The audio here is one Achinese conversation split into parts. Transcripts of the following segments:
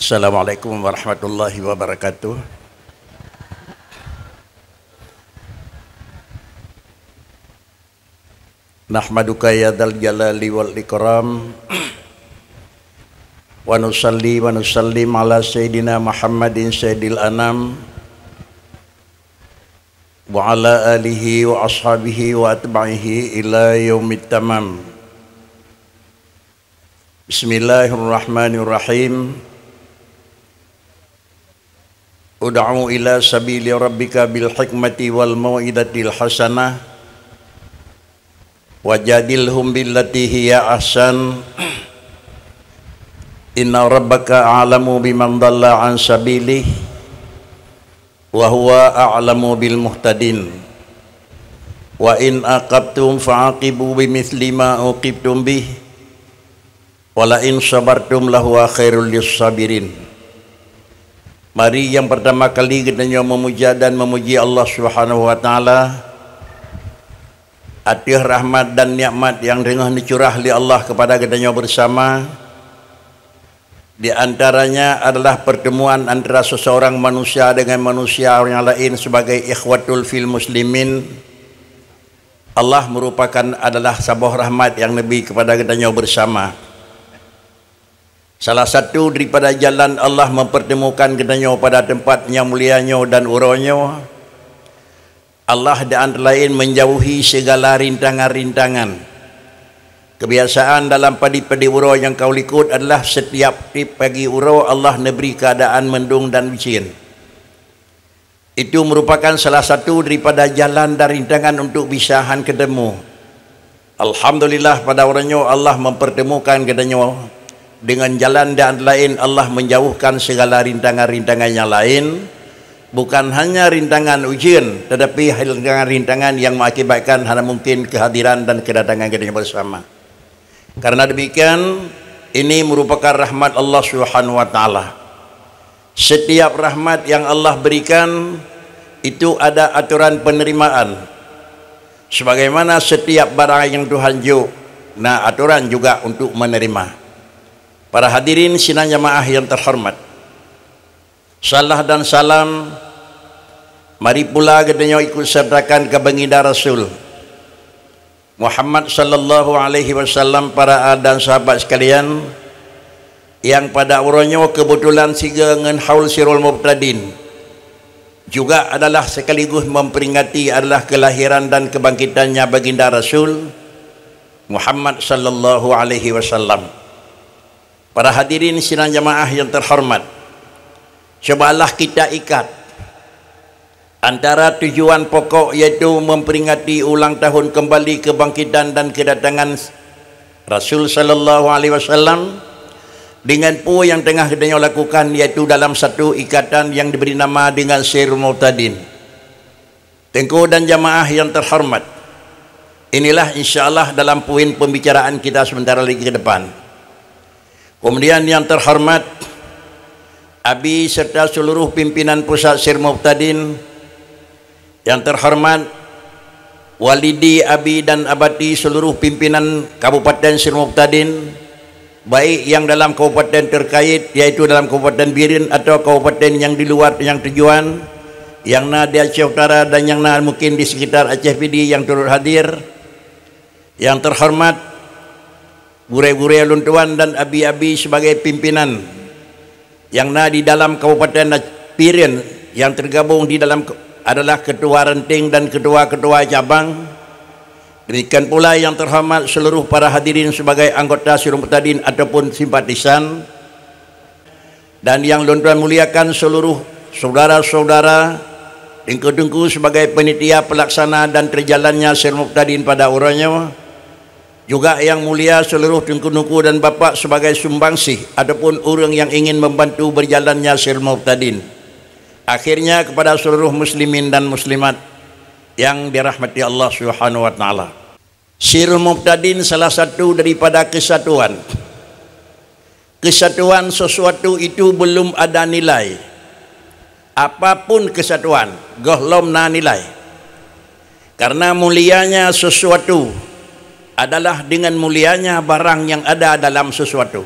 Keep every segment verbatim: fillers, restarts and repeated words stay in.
Assalamualaikum warahmatullahi wabarakatuh. Nahmaduka ya dzal jalali wal ikram. Wa nusalli wa nusallim ala sayyidina Muhammadin sayyidil anam, wa ala alihi wa ashabihi wa atba'ihi ila yaumit tamam. Bismillahirrahmanirrahim. Ud'u ila sabili rabbika bil hikmati wal mau'izatil hasanah, wajadilhum billati hiya ahsan, inna rabbaka a'lamu biman dhalla an sabilih, wa huwa a'lamu bil muhtadin. Wa in aqabtum fa'aqibu bimithli ma uqibtum bih, wa la in sabartum lahuwa khairul lis-sabirin. Mari nyang pertama kali geutanyoe meumuja dan meumuji Allah Subhanahu wa Taala ateueh rahmat dan nikmat nyang teungoh neucurah lé Allah keupada geutanyoe beusama. Di antaranya adalah pertemuan antara seseorang manusia dengan manusia nyang laén sebagai ikhwatul fil muslimin. Allah merupakan adalah saboh rahmat nyang neubi keupada geutanyoe beusama. Salah satu daripada jalan Allah mempertemukan geutanyoe pada tempat nyang mulia nyoe dan uroe nyoe, Allah di antara laén menjauhi segala rintangan-rintangan. Kebiasaan dalam padub-padub uroe nyang ka likot adalah setiap tiep pagi uroe Allah neubri keadaan mendung dan ujeuen. Itu merupakan salah satu daripada jalan dan rintangan untuk bisa han keutemu. Alhamdulillah, pada uroe nyoe Allah mempertemukan geutanyoe dengan jalan dan laén Allah menjauhkan segala rintangan-rintangan nyang laén, bukan hanya rintangan ujeuen, tetapi rintangan-rintangan nyang mengakibatkan hana mungkin kehadiran dan kedatangan geutanyoe bersama. Karena demikian, ini merupakan rahmat Allah Subhanahu wa Taala. Setiap rahmat yang Allah berikan itu ada aturan penerimaan. Sebagaimana setiap barang yang Tuhan jok, na aturan juga untuk menerima. Para hadirin sidang jamaah yang terhormat, salah dan salam mari pula geutanyoe ikut sertakan keu Baginda Rasul Muhammad sallallahu alaihi wasallam, para al dan sahabat sekalian, yang pada uroe nyoe kebetulan sigoe ngon haul Sirul Mubtadin juga adalah sekaligus memperingati adalah kelahiran dan kebangkitannya Baginda Rasul Muhammad sallallahu alaihi wasallam. Para hadirin sidang jamaah yang terhormat, cobalah kita ikat antara tujuan pokok, yaitu memperingati ulang tahun kembali kebangkitan dan kedatangan Rasul sallallahu alaihi wasallam, dengan peue nyang teungoh geutanyoe lakukan, yaitu dalam satu ikatan yang diberi nama dengan Sirul Mubtadin. Teungku dan jamaah yang terhormat, inilah insya Allah dalam poin pembicaraan kita sementara lagi ke depan. Kemudian yang terhormat Abi serta seluruh pimpinan pusat Sirul Mubtadin, yang terhormat Walidi, Abi dan Abati, seluruh pimpinan Kabupaten Sirul Mubtadin, baik yang dalam kabupaten terkait, yaitu dalam Kabupaten Bireuen atau kabupaten yang di luar yang tujuan, yang na di Aceh Utara dan yang na mungkin di sekitar Aceh Pidie yang turut hadir. Yang terhormat gurée-gurée lôn tuan dan abi-abi sebagai pimpinan yang na di dalam Kabupaten Bireuen yang tergabung di dalam ke-, adalah ketua ranting dan ketua-ketua cabang. Demikian pula yang terhormat seluruh para hadirin sebagai anggota Sirul Mubtadin ataupun simpatisan. Dan yang lôn tuan muliakan seluruh saudara-saudara, teungku-teungku sebagai panitia pelaksana dan terjalannya Sirul Mubtadin pada uroe nyoe, juga yang mulia seluruh teungku-teungku dan bapak sebagai sumbangsih ataupun ureuëng yang ingin membantu berjalannya Sirul Mubtadin. Akhirnya kepada seluruh muslimin dan muslimat yang dirahmati Allah Subhanahu wa Taala. Sirul Mubtadin salah satu daripada kesatuan. Kesatuan sesuatu itu belum ada nilai. Apapun kesatuan, gohlom na nilai. Karena mulianya sesuatu adalah dengan mulianya barang yang ada dalam sesuatu.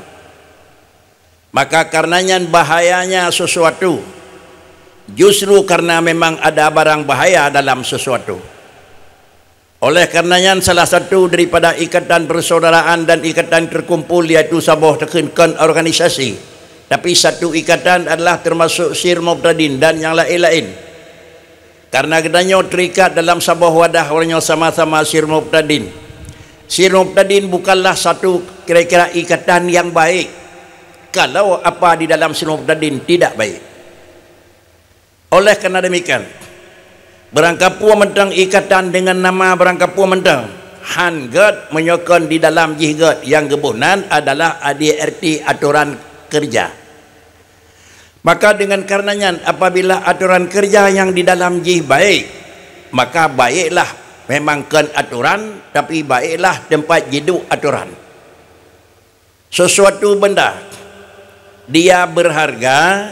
Maka karena nyan bahayanya sesuatu, justru karena memang ada barang bahaya dalam sesuatu. Oleh karena nyan, salah satu daripada ikatan persaudaraan dan ikatan terkumpul yaitu saboh takheun kon organisasi, tapi satu ikatan adalah termasuk Sir Mubtadin dan yang lain-lain. Karena geutanyoe terikat dalam saboh wadah, uroe nyoe sama-sama Sir Mubtadin. Sir Mubtadin bukanlah satu kira-kira ikatan yang baik. Kalau apa di dalam Sir Mubtadin tidak baik. Oleh karena demikian, barangkapeue mantong ikatan dengan nama barangkapeue mantong, han gét meunyoe kon di dalam jih gét, nyang geuboh nan adalah A D R T, aturan kerja. Maka dengan karena nyan, apabila aturan kerja nyang di dalam jih baik, maka baiklah memang kon aturan, tapi baiklah tempat jiduek aturan. Sesuatu benda, dia berharga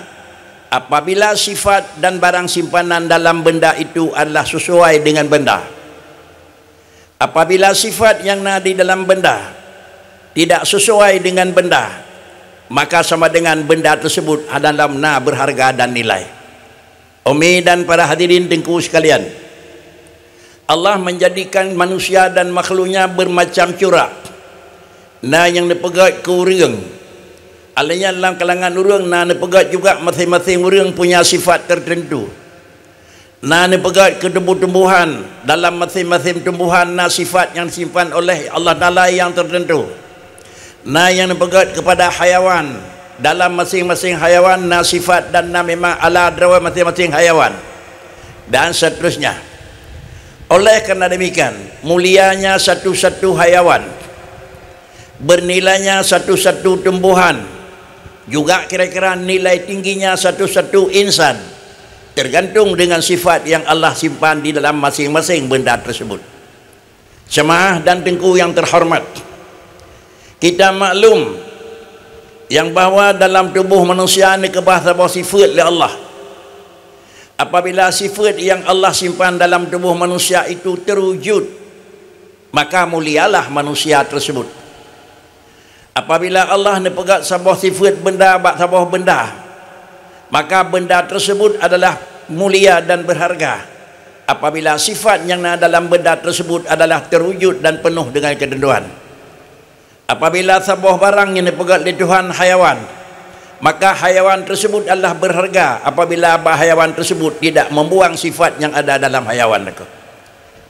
apabila sifat dan barang simpanan dalam benda itu adalah sesuai dengan benda. Apabila sifat nyang na di dalam benda tidak sesuai dengan benda, maka sama dengan benda tersebut adalah na berharga dan nilai. Umi dan para hadirin teungku sekalian, Allah menjadikan manusia dan makhluknya bermacam corak. Na nyang neupeugét keu ureuëng. Alheuh nyan lam kalangan ureuëng na neupeugét juga masing-masing ureuëng punya sifat tertentu. Na neupeugét keu tumbuh-tumbuhan, dalam masing-masing tumbuhan na sifat nyang disimpan oleh Allah Taala nyang tertentu. Na nyang neupeugét keupada hayawan, dalam masing-masing hayawan na sifat dan na memang ala droe masing-masing hayawan, dan seterusnya. Oleh karena demikian, mulianya satu-satu hayawan, bernilainya satu-satu tumbuhan, juga kira-kira nilai tingginya satu-satu insan, tergantung dengan sifat yang Allah simpan di dalam masing-masing benda tersebut. Jemaah dan teungku yang terhormat, kita maklum yang bahwa dalam tubuh manusia neukeubah saboh sifat lé Allah. Apabila sifat yang Allah simpan dalam tubuh manusia itu terwujud, maka mulialah manusia tersebut. Apabila Allah neupeugét saboh sifat benda bak saboh benda, maka benda tersebut adalah mulia dan berharga. Apabila sifat nyang na dalam benda tersebut adalah terwujud dan penuh dengan ketentuan. Apabila saboh barang nyang neupeugét lé Tuhan hayawan, maka hayawan tersebut adalah berharga apabila bak hayawan tersebut tidak membuang sifat nyang ada dalam hayawan nyan.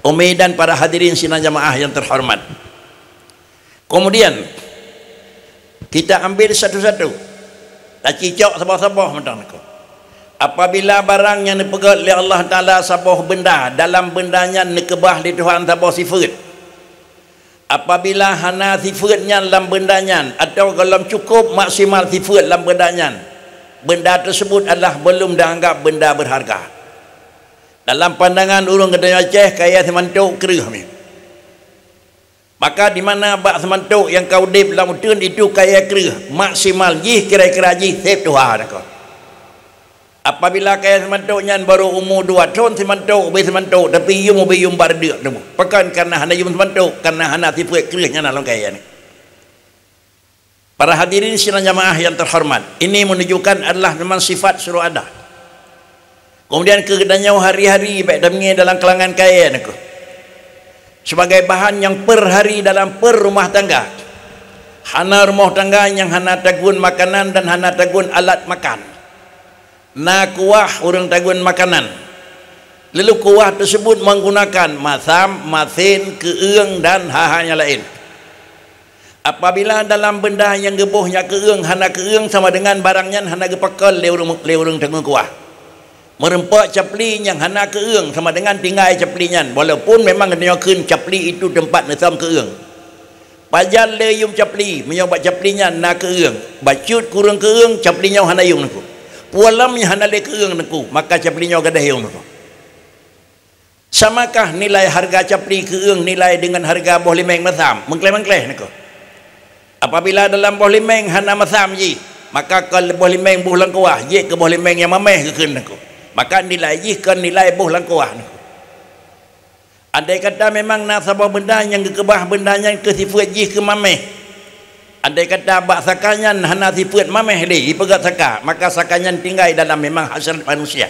Umi dan para hadirin sidang jamaah yang terhormat. Kemudian, kita ambil satu-satu, tacicok saboh-saboh mantong niko. Apabila barang nyang neupeugét lé Allah Taala saboh benda, dalam benda nyan neukeubah lé Tuhan saboh sifat, apabila hana sifat nyan lam benda nyan, atawa golom cukup maksimal sifat lam benda nyan, benda tersebut adalah belum dianggap benda berharga. Dalam pandangan ureuëng geutanyoe Aceh, kayée seumantok kreueh mi. Maka di mana bak seumantok nyang ka udeb lam uteuen itu kayée kreueh, maksimal jih kira-kira jih seb tuha niko. Apabila kayée seumantok nyan baru umu dua thon seumantok, ubé seumantok, tapi yum ubé yum bak reudeuek teuma. Pakon? Karena hana yum seumantok, karena hana sifat kreueh nyang na lam kayée nyan. Para hadirin sidang jamaah yang terhormat, ini menunjukkan adalah memang sifat suruh ada. Kemudian keu geutanyoe hari-hari bék tamie dalam kalangan kayée niko. Sebagai bahan nyang per hari dalam per rumah tangga. Hana rumah tangga nyang hana tagun makanan dan hana tagun alat makan. Na kuah ureuëng tagun makanan. Lalu kuah tersebut menggunakan masam, masin, keueung dan hal-hal nyang laén. Apabila dalam benda nyang geuboh nyan keueung hana keueung sama dengan barang nyan hana geupakai lé ureuëng, lé ureuëng tagun kuah. Meureumpok capli nyang hana keueung sama dengan tinggai capli nyan, walaupun memang geutanyoe kheun capli itu tempat neusöm keueung. Pajan lé yum capli, meunyoe bak capli nyan na keueung, bacut kureueng keueung, capli nyoe hana yum niko. Pualam nyang hana lé keueung niko, maka capli nyoe gadeh yum niko. Samakah nilai harga capli keueung nilai deungon harga boh limeng masam? Meukleh-meukleh niko. Apabila dalam boh limeng hana masam jih, maka kon boh limeng boh lam kuah, jeuet keu boh limeng nyang mameh geukheun niko. Maka nilai jih kon nilai boh lam kuah niko. Andai kata memang na saboh benda nyang geukeubah benda nyan keu sifeuet jih keu mameh, Andai kata bak saka nyan hana sifeuet mameh lé, jipeugét saka, maka saka nyan tinggai dalam memang hasrat manusia.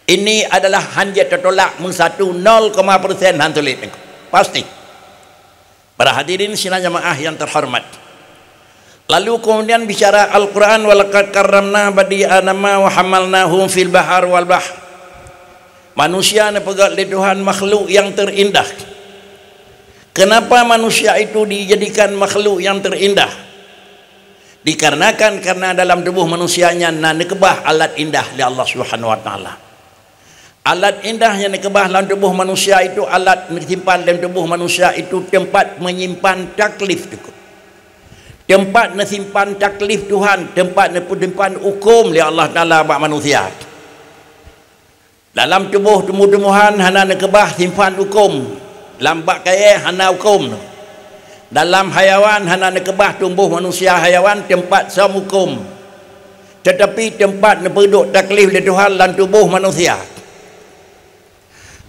Ini adalah hanjeuet teutolak meusatu nol koma persen han sulet. Pasti. Para hadirin sidang jamaah yang terhormat. Lalu kemudian bicara Al-Quran, "Walaqad karramna bani Adama wa hamalnahum fil bahar wal bahr." Manusia neupeugét lé Tuhan makhluk yang terindah. Kenapa manusia itu dijadikan makhluk yang terindah? Dikarenakan, karena dalam tubuh manusia nyan na neukeubah alat indah lé Allah Subhanahu wa Taala. Alat indah nyang neukeubah lam tuboh manusia itu, alat neusimpan lam tuboh manusia itu teumpat meunyimpan taklif Teungku. Teumpat neusimpan taklif Tuhan, teumpat neupeusimpan hukôm lé Allah Taala bak manusia. Dalam tuboh tumbuh-tumbuhan hana neukeubah simpan hukôm, lam bak kayée hana hukôm. Dalam hayawan hana neukeubah tuboh manusia hayawan teumpat sôm hukôm. Teutapi teumpat neupeuduek taklif lé Tuhan lam tuboh manusia.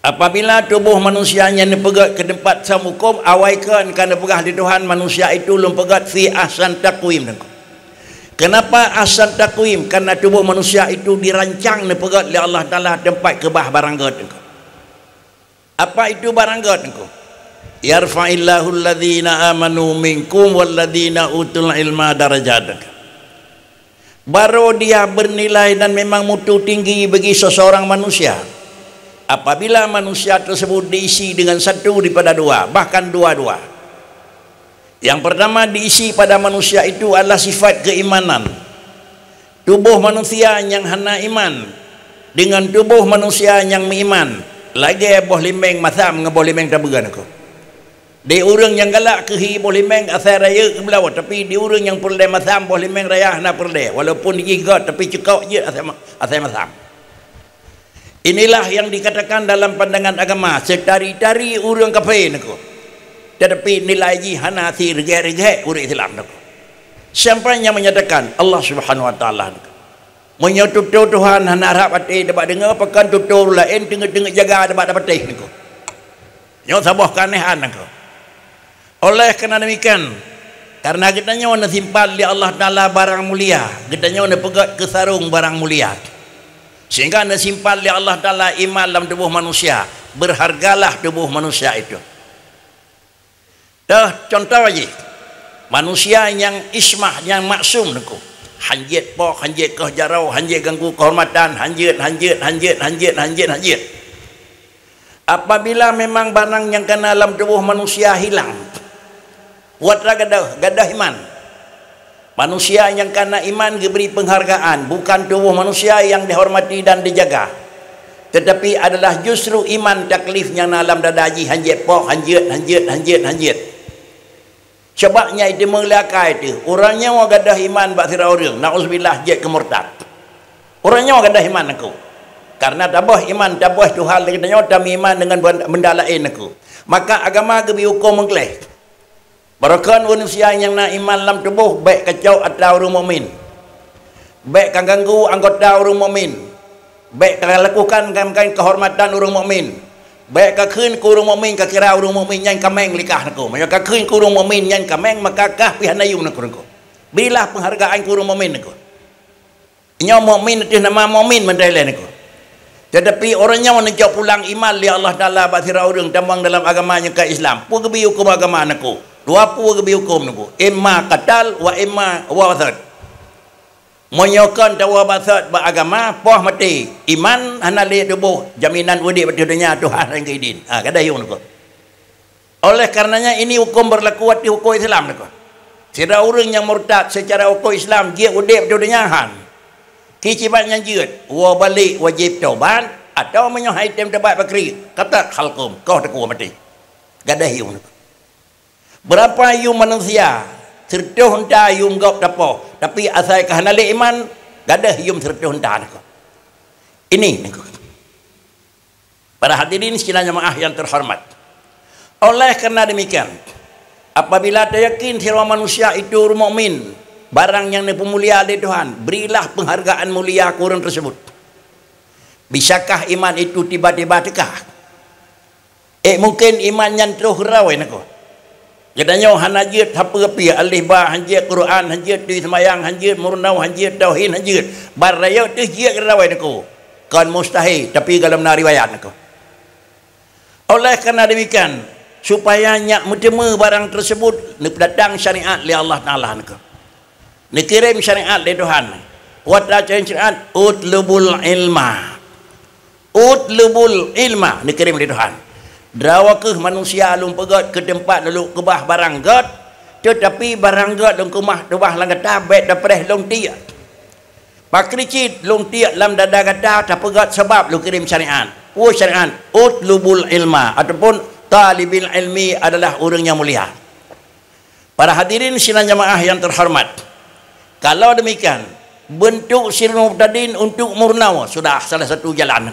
Apabila tuboh manusia nyan neupeugét keu teumpat sôm hukôm, awai kon ka neupeugah lé Tuhan manusia itu lôn peugét fi ahsan taqwim. Kenapa ahsan taqwim? Karena tuboh manusia itu dirancang neupeugét lé Allah Taala teumpat keubah barang gét. Apa itu barang gét Teungku? "Yarfa'illahu alladzina amanu minkum walladzina utul ilma darajat." Baru dia bernilai dan memang mutu tinggi bagi seseorang manusia apabila manusia tersebut diisi dengan satu daripada dua, bahkan dua-dua. Yang pertama diisi pada manusia itu adalah sifat keimanan. Tuboh manusia nyang hana iman deungon tuboh manusia nyang meuiman lagée boh limeng masam ngon boh limeng tabeue Teungku. Di ureuëng nyang galak keuhi boh limeng asai rayeuk keubloe, tapi di ureuëng nyang peureulée masam boh limeng raya hana peureulée, walaupun jih gét tapi cukôp jeuet asai ma-, asai masam. Inilah yang dikatakan dalam pandangan agama seutari-tari ureuëng kafé Teungku. Tetapi nilai jih hana sireugét-reugét ureuëng Islam Teungku. Siapa yang menyatakan? Allah Subhanahu wa Taala Teungku. Meunyoe tutoe Tuhan hana rhab até teubak deungoe, pakon tutoe ureuëng laén teungeut-teungeut jaga teubak tapatéh Teungku. Nyoe saboh keuanehan Teungku. Oleh karena demikian, karena geutanyoe neusimpan lé Allah Taala barang mulia, geutanyoe neupeugét keu sarong barang mulia. Sehingga neusimpan lé Allah Taala iman lam tuboh manusia, berhargalah tuboh manusia itu. Teuh contoh jih, manusia nyang ismah, nyang maksum Teungku. Hanjeuet poh, hanjeuet keuh jaroe, hanjeuet ganggu keuhormatan, hanjeuet, hanjeuet, hanjeuet, hanjeuet, hanjeuet, hanjeuet. Apabila memang barang nyang kana lam tuboh manusia hilang, buet ra gadôh, gadôh iman. Manusia nyang kana iman geubri peunghargaan, bukan tuboh manusia nyang dihormati dan dijaga, tetapi adalah justru iman taklif nyang na lam dada jih hanjeuet poh, hanjeuet, hanjeuet, hanjeuet, hanjeuet. Sabab nyan iteumé lé akai teuh, ureuëng nyoe gadôh iman bak sidroe ureuëng, naudzubillah jeuet keu murtad. Ureuëng nyoe gadôh iman Teungku. Karena taboh iman, taboh Tuhan lé geutanyoe tameuiman deungon benda laén Teungku. Maka agama geubri hukôm meugleh. Barokon manusia nyang na iman lam tuboh bék kacok atra ureuëng mukmin. Bék kaganggu anggota ureuëng mukmin. Bék kalakukan gam-gam keuhormatan ureuëng mukmin. Bék kakheun keu ureuëng mukmin, kakira ureuëng mukmin nyan kaméng likah Teungku. Meunyoe kakheun keu ureuëng mukmin nyan kaméng, maka kah pih hana yuem Teungku. Berilah penghargaan keu ureuëng mukmin Teungku. Nyoe mukmin ateueh nama mukmin meuntée lé Teungku. Tetapi ureuëng nyoe neucok pulang iman lé Allah Taala bak sidroe ureuëng tamong dalam agama nyang ka Islam. Peue geubri hukôm agama Teungku? Dua peue geubri hukôm Teungku. Imma qatal wa imma wa basad. Meunyoe kon tawoe basad bak agama, poh maté, iman hana lé tuboh, jaminan udeb ateueh donya Tuhan nyang geuidin. Ha, gadôh yuem Teungku. Oleh karenanya ini hukum berlaku ateueh hukum Islam Teungku. Sidroe ureuëng nyang murtad secara hukum Islam jeuet udeb ateueh donya han. Kiban nyang jeuet, woe balek wajéb taubat, atawa meunyoe han item taubat pakri, kata halkum, koh takue maté. Gadôh yuem Teungku. Beurapa yuem manusia? Seureutôh unta yuem gob tapoh, tapi asai ka hana lé iman, gadôh yuem seureutôh unta Teungku. Ini Teungku. Para hadirin sidang jamaah yang terhormat. Oleh karena demikian, apabila tayakin sidroe manusia itu ureuëng mukmin, barang nyang neupeumulia lé Tuhan, berilah penghargaan mulia keu ureuëng tersebut. Bisakah iman itu tiba-tiba teuka? Eh, mungkin iman nyan troh rawe Teungku. Geutanyoe hana jeuet sapeue pih, alif ba han jeuet, Quran han jeuet, teuh seumayang han jeuet, meurunoe han jeuet, tauhid han jeuet. Ban rayeuk teuh jeuet geutanyoe, kon mustahil, tapi gohlom na riwayat niko. Oleh karena demikian, supaya nyak meuteumé barang tersebut, neupeudatang syariat lé Allah Taala niko. Neukirém syariat lé Tuhan. Watée syariat, "Utlubul ilma." "Utlubul ilma," neukirém lé Tuhan. "Droe kheueh manusia lôn peugét keu teumpat lôn keubah barang gét, teutapi barang gét lôn keumah keubah lam gata bék tapreh lôn tiek. Pakri cit lôn tiek lam dada gata tapeugét sabab lôn kirém syariat." Peue syariat? "Utlubul ilma," ataupun "Talibil ilmi adalah ureuëng nyang mulia." Para hadirin sidang jamaah yang terhormat, kalau demikian, bentuk sirul mubtadin untuk meurunoe sudah salah satu jalan.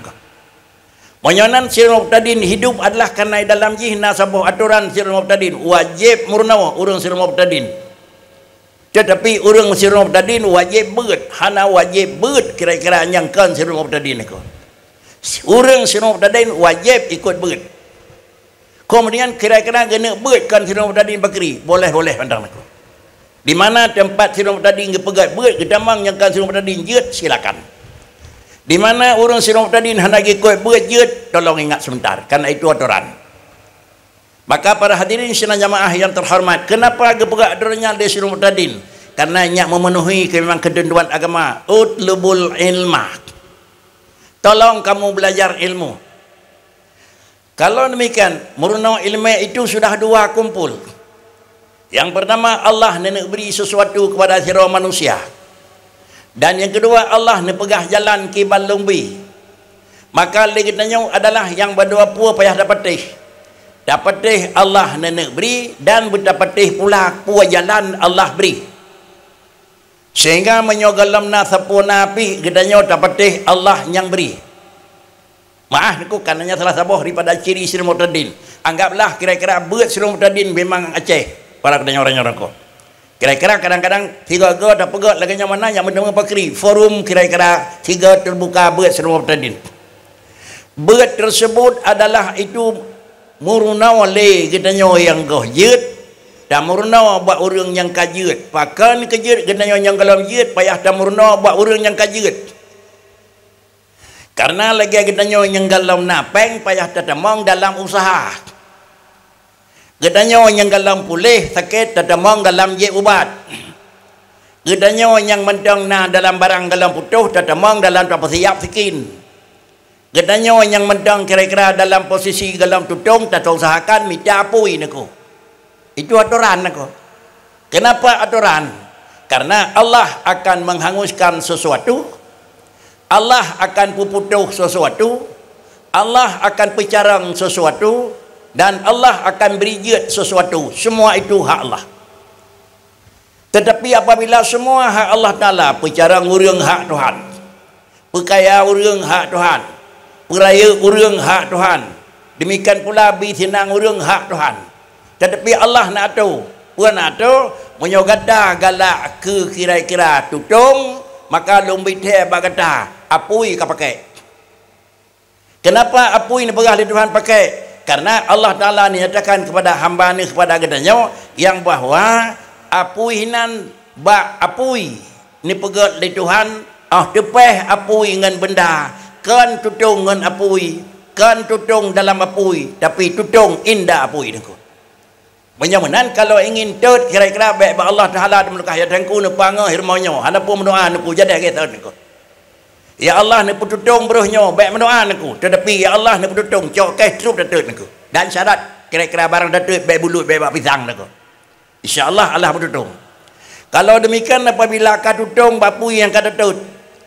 Meunyoe nan sirul mubtadin hidup adalah karena dalam jih na saboh atoran sirul mubtadin, wajéb meurunoe ureuëng sirul mubtadin. Teutapi ureuëng sirul mubtadin wajéb beuet, hana wajéb beuet kira-kira nyang kon sirul mubtadin niko. Ureuëng sirul mubtadin wajéb ikot beuet. Kemudian kira-kira geuneuk beuet kon sirul mubtadin pakri, boleh-boleh mantong niko. Di mana teumpat sirul mubtadin geupeugét beuet, geutamong nyang kon sirul mubtadin jeuet, silakan. Di mana ureuëng sirul mubtadin hana geuikot beuet jeuet, tolong ingat sebentar, karena itu atoran. Maka para hadirin sidang jamaah yang terhormat, kenapa geupeugah droe nyan lé sirul mubtadin? Karena nyak memenuhi keu memang ketentuan agama, "Utlubul ilma." Tolong kamu belajar ilmu. Kalau demikian, meurunoe ilmu itu sudah dua kumpul. Yang pertama, Allah neuneuk bri sesuatu kepada sidroe manusia. Dan yang kedua, Allah neupeugah jalan kiban lôn bri. Maka lé geutanyoe adalah nyang badua peue payah tapatéh. Tapatéh Allah neuneuk bri dan beutapatéh pula peue jalan Allah bri. Sehingga meunyoe gohlom na sapeue na pih geutanyoe tapatéh Allah nyang bri. Maah niko, karena nyan salah saboh daripada ciri sirul mubtadin. Anggaplah kira-kira beuet sirul mubtadin memang Aceh, para geutanyoe ureuëng nyoe ko. Kira-kira kadang-kadang sigoe-goe tapeugét lagée nyoe, mana nyang meuteumé pakri, forum kira-kira sigoe teubuka beuet sirul mubtadin. Beuet tersebut adalah itu meurunoe lé geutanyoe nyang goh jeuet, tameurunoe bak ureuëng nyang ka jeuet. Pakon keu jeuet geutanyoe nyang gohlom jeuet payah tameurunoe bak ureuëng nyang ka jeuet? Karena lagée geutanyoe nyang gohlom na péng payah tatamong dalam useuha. Geutanyoe nyang gohlom puléh sakét tatamong dalam jieb ubat. Geutanyoe nyang mantong na dalam barang gohlom putôh tatamong dalam tapeusiap sikin. Geutanyoe nyang mantong kira-kira dalam posisi gohlom tutong, tatusahakan mita apui niko. Itu atoran niko. Kenapa atoran? Karena Allah akan menghanguskan sesuatu, Allah akan peuputôh sesuatu, Allah akan peucarong sesuatu, dan Allah akan bri jeuet sesuatu. Semua itu hak Allah. Tetapi apabila semua hak Allah Taala, peucarong ureuëng hak Tuhan, peukaya ureuëng hak Tuhan, peurayeuk ureuëng hak Tuhan, demikian pula bri sinang ureuëng hak Tuhan. Tetapi Allah na atô, peue na atô, meunyoe gata galak keu kira-kira tutong, maka lôn bri thée bak gata apui ka pakék. Kenapa apui neupeugah lé Tuhan pakék? Karena Allah Taala neunyatakan kepada hamba Neuh, kepada geutanyoe, nyang bahwa apui hinan bak apui neupeugét lé Tuhan, óh teupéh apui ngon beunda, kon tutong ngon apui, kon tutong dalam apui, tapi tutong inda apui niko. Meunyoe meunan, kalau ingin tôt kira-kira bék bak Allah Taala teumeuleukah, ya Teungku, neupangoh rumoh nyoe, hana peue meudoa Teungku, jadi lagée tôt niko. Ya Allah, neupeututong broh nyoe, bék meudoa Teungku, tetapi ya Allah neupeututong, cok kèh trup tatôt Teungku. Dan syarat kira-kira barang tatôt bék bulut, bék bak pisang Teungku. Insya Allah, Allah peututong. Kalau demikian, apabila ka tutong bak apui nyang ka tatôt,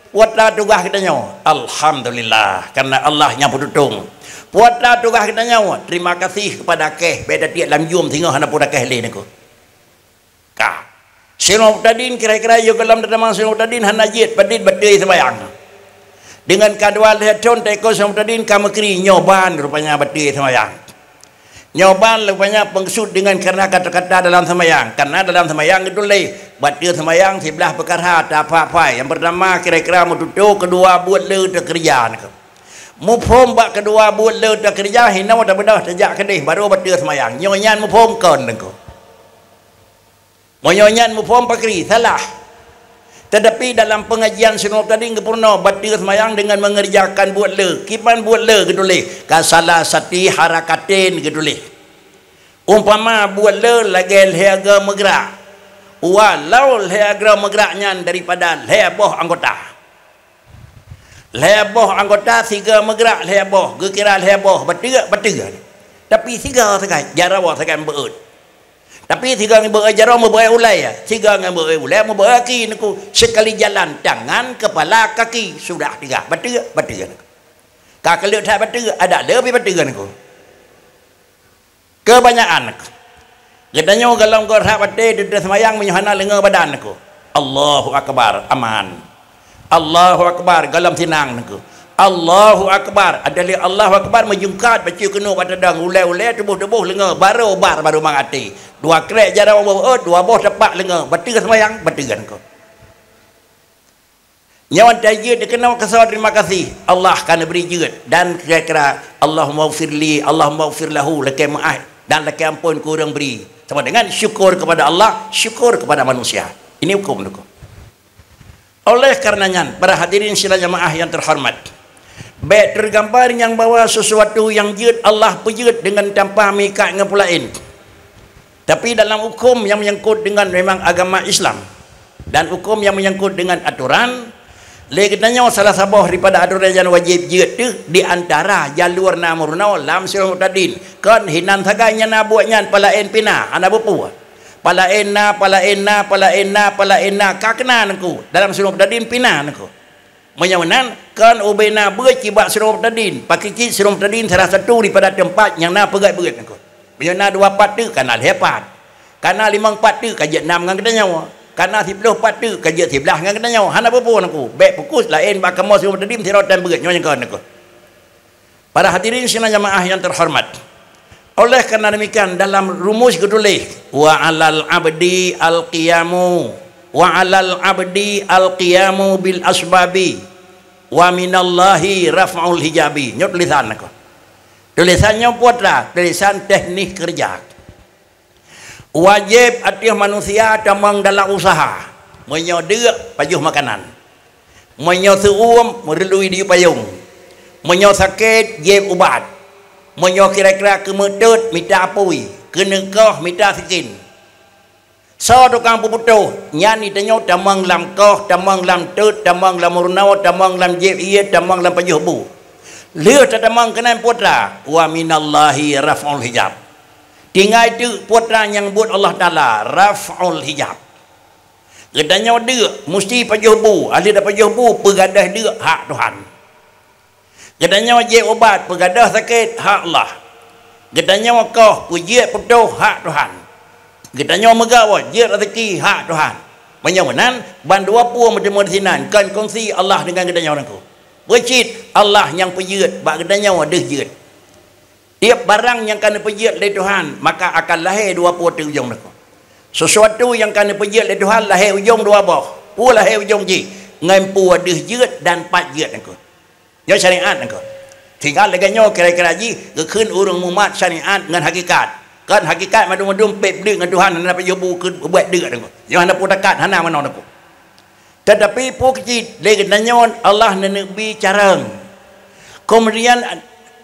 peue teuma tugaih geutanyoe? Alhamdulillah, karena Allah nyang peututong. Peue teuma tugaih geutanyoe? Terima kasih kepada kèh, bék tatiek lam jum singoh hana peue takèh lé Teungku. Ka. Sirul mubtadin kira-kira yôh gohlom tatamong sirul mubtadin hana jeuet padit batée seumayang. Deungon ka dua lhée thon taikot sirul mubtadin ka meukri, nyoe ban rupanya batée seumayang. Nyoe ban rupanya peungeusuet deungon karena kata-kata dalam seumayang. Karena dalam seumayang geutuléh, batée seumayang siblah peukara taphai-phai. Nyang peurtama kira-kira meututoe, keudua buet le teukeureuja niko. Muphom bak keudua buet le teukeureuja, hinoe tabeudôh tajak keudeh, barô batée seumayang. Nyoe nyan muphom kon Teungku. Meunyoe nyan muphom pakri, salah. Tetapi dalam pengajian Sinop tadi geupeurunoe bateue seumayang dengan mengerjakan buet le. Kiban buet le geutuléh, ka salah sati harakatin geutuléh. Umpama buet le lagée lhée agoe meugrak. Walau lhée agoe meugrak nyan daripada lhée boh anggota. Lhée boh anggota sigoe meugrak lhée boh, geukira lhée boh, bateue, bateue. Tapi sigoe sagai, jaroe sagai meubeuet. Tapi sigoe meubeuet jaroe, meubeuet ulée, sigoe meubeuet ulée, meubeuet aki niko, sekali jalan tangan, kepala, kaki, sudah tiga. Bateue, bateue niko. Ka keuleuk that bateue, adak le pih bateue niko. Kebanyakan niko. Geutanyoe golom goe that watée teuseumbayang meunyoe hana leungoe badan niko. Allahu Akbar, aman. Allahu Akbar, golom sinang niko. Allahu Akbar, ada lé Allahu Akbar meujungkat bacut keunoe bak tadong, ulée-ulée, tuboh-tuboh leungoe, barô bar baru mangat até. Dua krek jaroe, dua boh tapak leungoe, bateue seumayang, bateue niko. Nyoe watée jeuet dikeunoe keusoe terima kasih, Allah ka neubri jeuet dan kira-kira, "Allahummaghfirli, Allahummaghfir lahu," lakée meuáh dan lakée amphon keu ureuëng bri. Sama dengan syukur kepada Allah, syukur kepada manusia. Ini hukum niko. Oleh karena nyan, para hadirin sidang jamaah yang terhormat, bék teugambar nyang bahwa sesuatu nyang jeuet Allah peujeuet dengan tanpa meuikat ngon peulaén. Tapi dalam hukum nyang menyangkut dengan memang agama Islam dan hukum nyang menyangkut dengan aturan, lé geutanyoe salah saboh daripada aturan nyang wajéb jeuet teuh di antara jalur na meurunoe lam Sinop Muhtadin. Kon hinan sagai nyang na buet nyan, peulaén pih na, hana beupeue. Peulaén na, peulaén na, peulaén na, peulaén na, ka keuna niko dalam Sinop Muhtadin pih na niko. Meunyoe meunan, kon ubena beuet cit bak Sinop Muhtadin, pakri cit Sinop Muhtadin salah satu daripada teumpat nyang na peugét beuet niko. Meunyoe na dua pat teuk, ka na lhée pat. Ka na limong pat teuk, ka jeuet nam ngon geutanyoe. Ka na siplôh pat teuk, ka jeuet siblaih ngon geutanyoe. Hana peue-peue niko. Bék fokus laén bak kamoe Sinop Muhtadin sidroe tan beuet nyoe nyang kon niko. Para hadirin sidang jamaah yang terhormat. Oleh karena demikian, dalam rumus geutuléh, "Wa 'alal 'abdi al-qiyamu, wa 'alal 'abdi al-qiyamu bil asbabi, wa minallahi raf'ul hijabi." Nyoe tulisan niko. Tulisan nyoe putra, tulisan teknik kerja. Wajéb ateueh manusia tamong dalam useuha. Meunyoe deuk, pajoh makanan. Meunyoe seu-uem, meureuloe diyue payong. Meunyoe sakét, jieb ubat. Meunyoe kira-kira keumeutot, mita apui. Keuneuk koh, mita sikin. Soe tukang peuputôh, nyan geutanyoe tamong lam koh, tamong lam tot, tamong lam meurunoe, tamong lam jieb ié, tamong lam pajoh bu. Lheueh tatamong keunan putra, wa minallahi raf'ul hijab. Tinggai teuk putra nyang buet Allah Taala, raf'ul hijab. Geutanyoe deuk, musti pajoh bu, ahli tapajoh bu, peugadôh deuk hak Tuhan. Geutanyoe jieb ubat, peugadôh sakét, hak Allah. Geutanyoe koh, peujeuet putôh, hak Tuhan. Geutanyoe meugawa, jeuet raseuki, hak Tuhan. Meunyoe meunan, ban dua peue meuteumé disinan, kon kongsi Allah deungon geutanyoe niko. Beucit Allah nyang peujeuet, bak geutanyoe deuh jeuet. Tieb barang nyang ka neupeujeuet lé Tuhan, maka akan lahé dua peue teuk ujong niko. Sesuatu nyang ka neupeujeuet lé Tuhan lahé ujong dua boh. Peue lahé ujong jih? Ngon peue deuh jeuet dan pat jeuet niko. Nyoe syariat niko. Tinggai lagée nyoe kira-kira jih geukheun ureuëng mumat syariat ngon hakikat. Kon hakikat mandum-mandum pét bleuk ngon Tuhan hana pajoh bu keu buet deuk niko. Nyoe hana peue takat hana meunoe niko. Tetapi peue keucit lé geutanyoe Allah neuneuk bi carông. Kemudian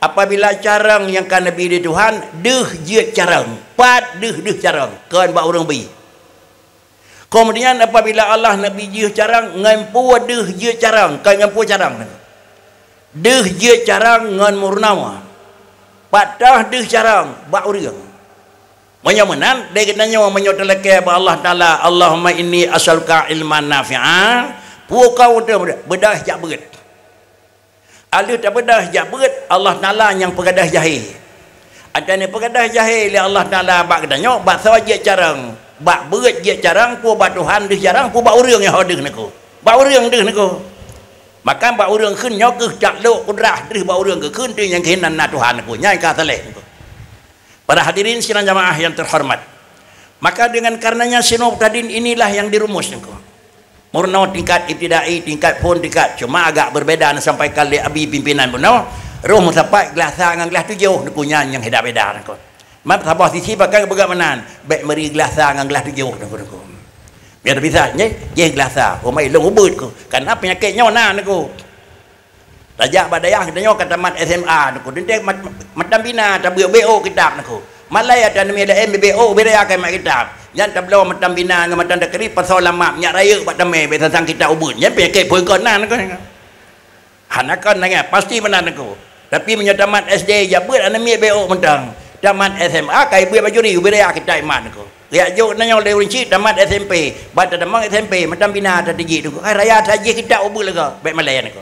apabila carông nyang ka neubi lé Tuhan, deuh jeuet carông, pat deuh deuh carông, kon bak ureuëng bi. Kemudian apabila Allah neubi jeuet carông, ngon peue deuh jeuet carông, kon ngon peue carông. Deuh jeuet carông ngon meurunoe, pat toh deuh carông bak ureuëng. Meunyoe meunan, lé geutanyoe meunyoe talakée bak Allah Taala, "Allahumma inni as'aluka ilman nafi'a," peue kau teuh beudoh jak beuet. Aleuh tabeudoh jak beuet, Allah Taala nyang peugadôh jahé. Ateueh peugadôh jahé lé Allah Taala bak geutanyoe, bak soe jeuet carông, bak beuet jeuet carông, peue bak Tuhan deuh carông, peue bak ureuëng nyang ho deuh niko. Bak ureuëng deuh niko. Maka bak ureuëng kheun nyoe keuh taklok kudrah deuh bak ureuëng geukheun teuh nyang keuh nan na Tuhan niko. Nyan ka saléh niko. Para hadirin sidang jamaah yang terhormat. Maka dengan karenanya Sinop Muhtadin inilah yang dirumus niko. Meurunoe tingkat ibtidai, tingkat phon, tingkat cuma agak berbeda neusampaikan lé abi pimpinan bunoe, roh meusapat glah sa ngon glah tujoh niko nyan nyang heda beda niko. Mat saboh sisi pakai beugak meunan, bék meuri glah sa ngon glah tujoh niko niko. Biar bisa, nyoe, jih geulasa. Umai lôn ubeuet ku. Karena penyakit nyoe na, Teungku. Tajak bak dayah geutanyoe ka tamat S M A, Teungku. Teuntèe mat-, matan bina tabeuet B O kitab, Teungku. Malai ata aneuk miet laén B O ubé raya ka mat kitab. Nyan tabloe matan bina ngon matan takri pasoe lam mak, minyak rayeuk bak tamè, bèk sang-sang kitab ubeuet. Nyan penyakit phôn kon na, Teungku. Hana kon lagèe, pasti meunan, Teungku. Tapi meunyoe tamat S D, jak beuet aneuk miet B O mantong. Tamat S M A, ka ibeuet bajuri, ubé raya kitab iman, Teungku. Jak jok nyoe lé ureueng chik tamat S M P, bak tatamong S M P, matan bina tatijik, Teungku. Ai raya tajih kitab ubeuet lagèe, bèk malèe, Teungku.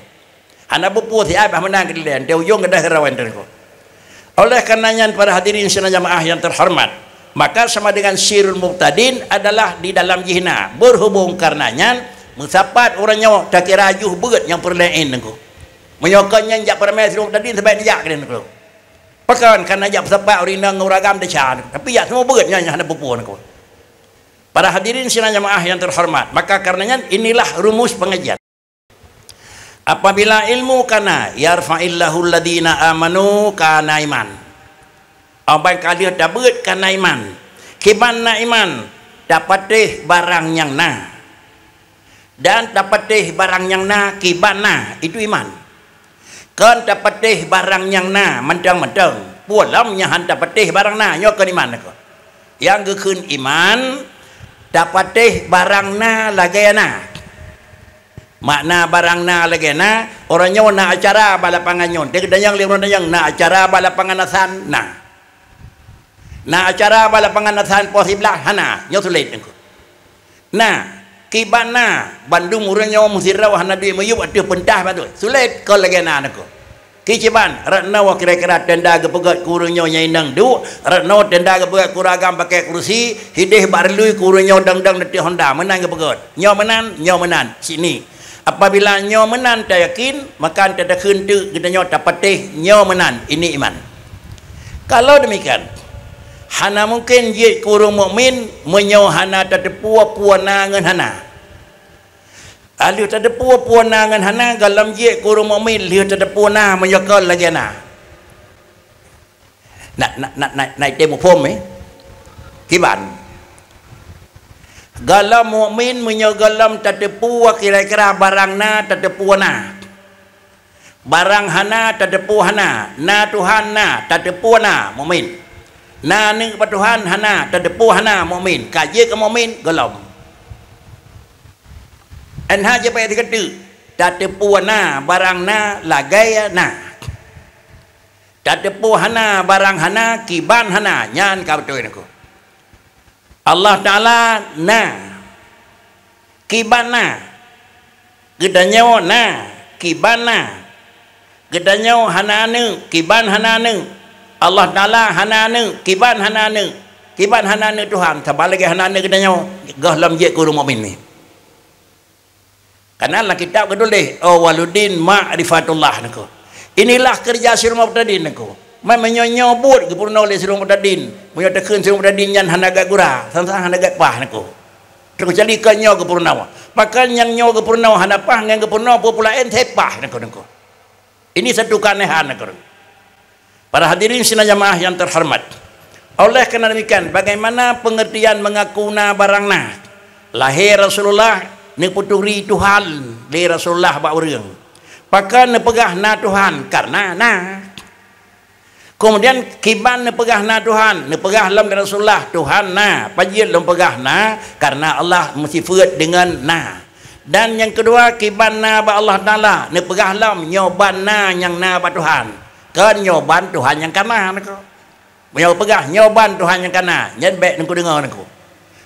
Hana bupu siat bah meunan keudilèe, di ujong gadoh rawan, Teungku. Oleh karena nyan, para hadirin sidang jamaah yang terhormat, maka sama dengan sirul mubtadin adalah di dalam jih na. Berhubung karena nyan, meusapat ureueng nyoe takira juh beuet nyang peureulèe, Teungku. Meunyoe kon nyan jak peuramè sirul mubtadin, sabab neujak keudéh, Teungku. Pakon, karena jak peusapat ureueng inong ngon ureueng agam desya, Teungku. Tapi jak semua beuet nyan, nyan hana peue-peue, Teungku. Para hadirin sidang jamaah yang terhormat, maka karena nyan inilah rumus pengajian. Apabila ilmu kana, yarfa'illahu alladhina amanu, kana iman. Óh ban ka lheueh tabeuet kana iman. Kiban na iman, tapatéh barang nyang na. Dan tapatéh barang nyang na, kiban na, itu iman. Kon tapatéh barang nyang na mantong-mantong, peue lom nyang han tapatéh barang na, nyoe kon iman, Teungku. Nyang geukheun iman, tapatéh barang na lagèe na. Makna barang na lagèe na, uroe nyoe na acara bak lapangan nyoe. Teuka dayang lé uroe dayang na acara bak lapangan asan na. Na acara bak lapangan asan poh siblaih hana, nyoe sulet, Teungku. Na, kiban na, bandum uroe nyoe meusidroe hana duek miyueb ateueh peuntas bacut. Sulet kon lagèe na, Teungku. Kiban, rot noe kira-kira tenda geupeugöt keu ureueng nyoe nyang inong duek, rot noe tenda geupeugöt keu ureueng agam pakai kursi, hideh bak reului keu ureueng nyoe dang-dang neuteuek honda, meunan geupeugöt. Nyoe meunan, nyoe meunan, sini. Apabila nyoe meunan tayakin, maka tatakheun teuk geutanyoe tapatéh nyoe meunan, ini iman. Kalau demikian, hana mungken jeuet keu ureueng mukmin meunyoe hana tateupeue peue na ngon hana. Lheueh tateupeue peue na ngon hana, gohlom jeuet keu ureueng mukmin lheueh tateupeue na meunyoe kon lagèe na. Na, na, na, na, na item muphom, eh? Kiban. Gohlom mukmin meunyoe gohlom tateupeue kira-kira barang na, tateupeue na. Barang hana, tateupeue hana. Na Tuhan na, tateupeue na, mukmin. Na aneuk bak Tuhan hana, tateupeue hana, mukmin. Ka jeuet keu mukmin, gohlom. Enha jeuet bak teukeute, tateupeue na, barang na, lagèe na. Tateupeue hana, barang hana, kiban hana, nyan ka beutôi, Teungku. Allah Taala na, kiban na. Geutanyoe na, kiban na. Geutanyoe hana aneuk, kiban hana aneuk. Allah Taala hana aneuk, kiban hana aneuk. Kiban hana aneuk Tuhan, saban lagèe hana aneuk geutanyoe, gohlom jeuet keu ureueng mukmin nyan. Karena lam kitab geutuléh, "Awwaluddin ma'rifatullah," Teungku. Inilah kerja sirul mubtadin, Teungku. Meunyoe nyoe buet geupeurunoe lé sirul mubtadin, meunyoe takheun sirul mubtadin nyan hana gèt gura, sang-sang hana gèt paih, Teungku. Teungku, jadi kon nyoe geupeurunoe. Pakon nyang nyoe geupeurunoe hana paih, ngon geupeurunoe peue-peue laén, teuk paih, Teungku, Teungku. Ini satu keanehan, Teungku. Para hadirin sidang jamaah yang terhormat. Oleh karena demikian, bagaimana pengertian mengaku na barang na? Lahé Rasulullah, neupeuturi Tuhan lé Rasulullah bak ureueng. Pakon neupeugah na Tuhan? Karena na. Kemudian kiban neupeugah na Tuhan? Neupeugah lom lé Rasulullah, Tuhan na. Pajan lôn peugah na? Karena Allah meusifeuet deungon na. Dan nyang keudua, kiban na bak Allah Taala, neupeugah lom nyoe ban na nyang na bak Tuhan. Kon nyoe ban Tuhan nyang ka na, Teungku. Meunyoe peugah nyoe ban Tuhan nyang ka na, nyan bèk Teungku deungoe, Teungku.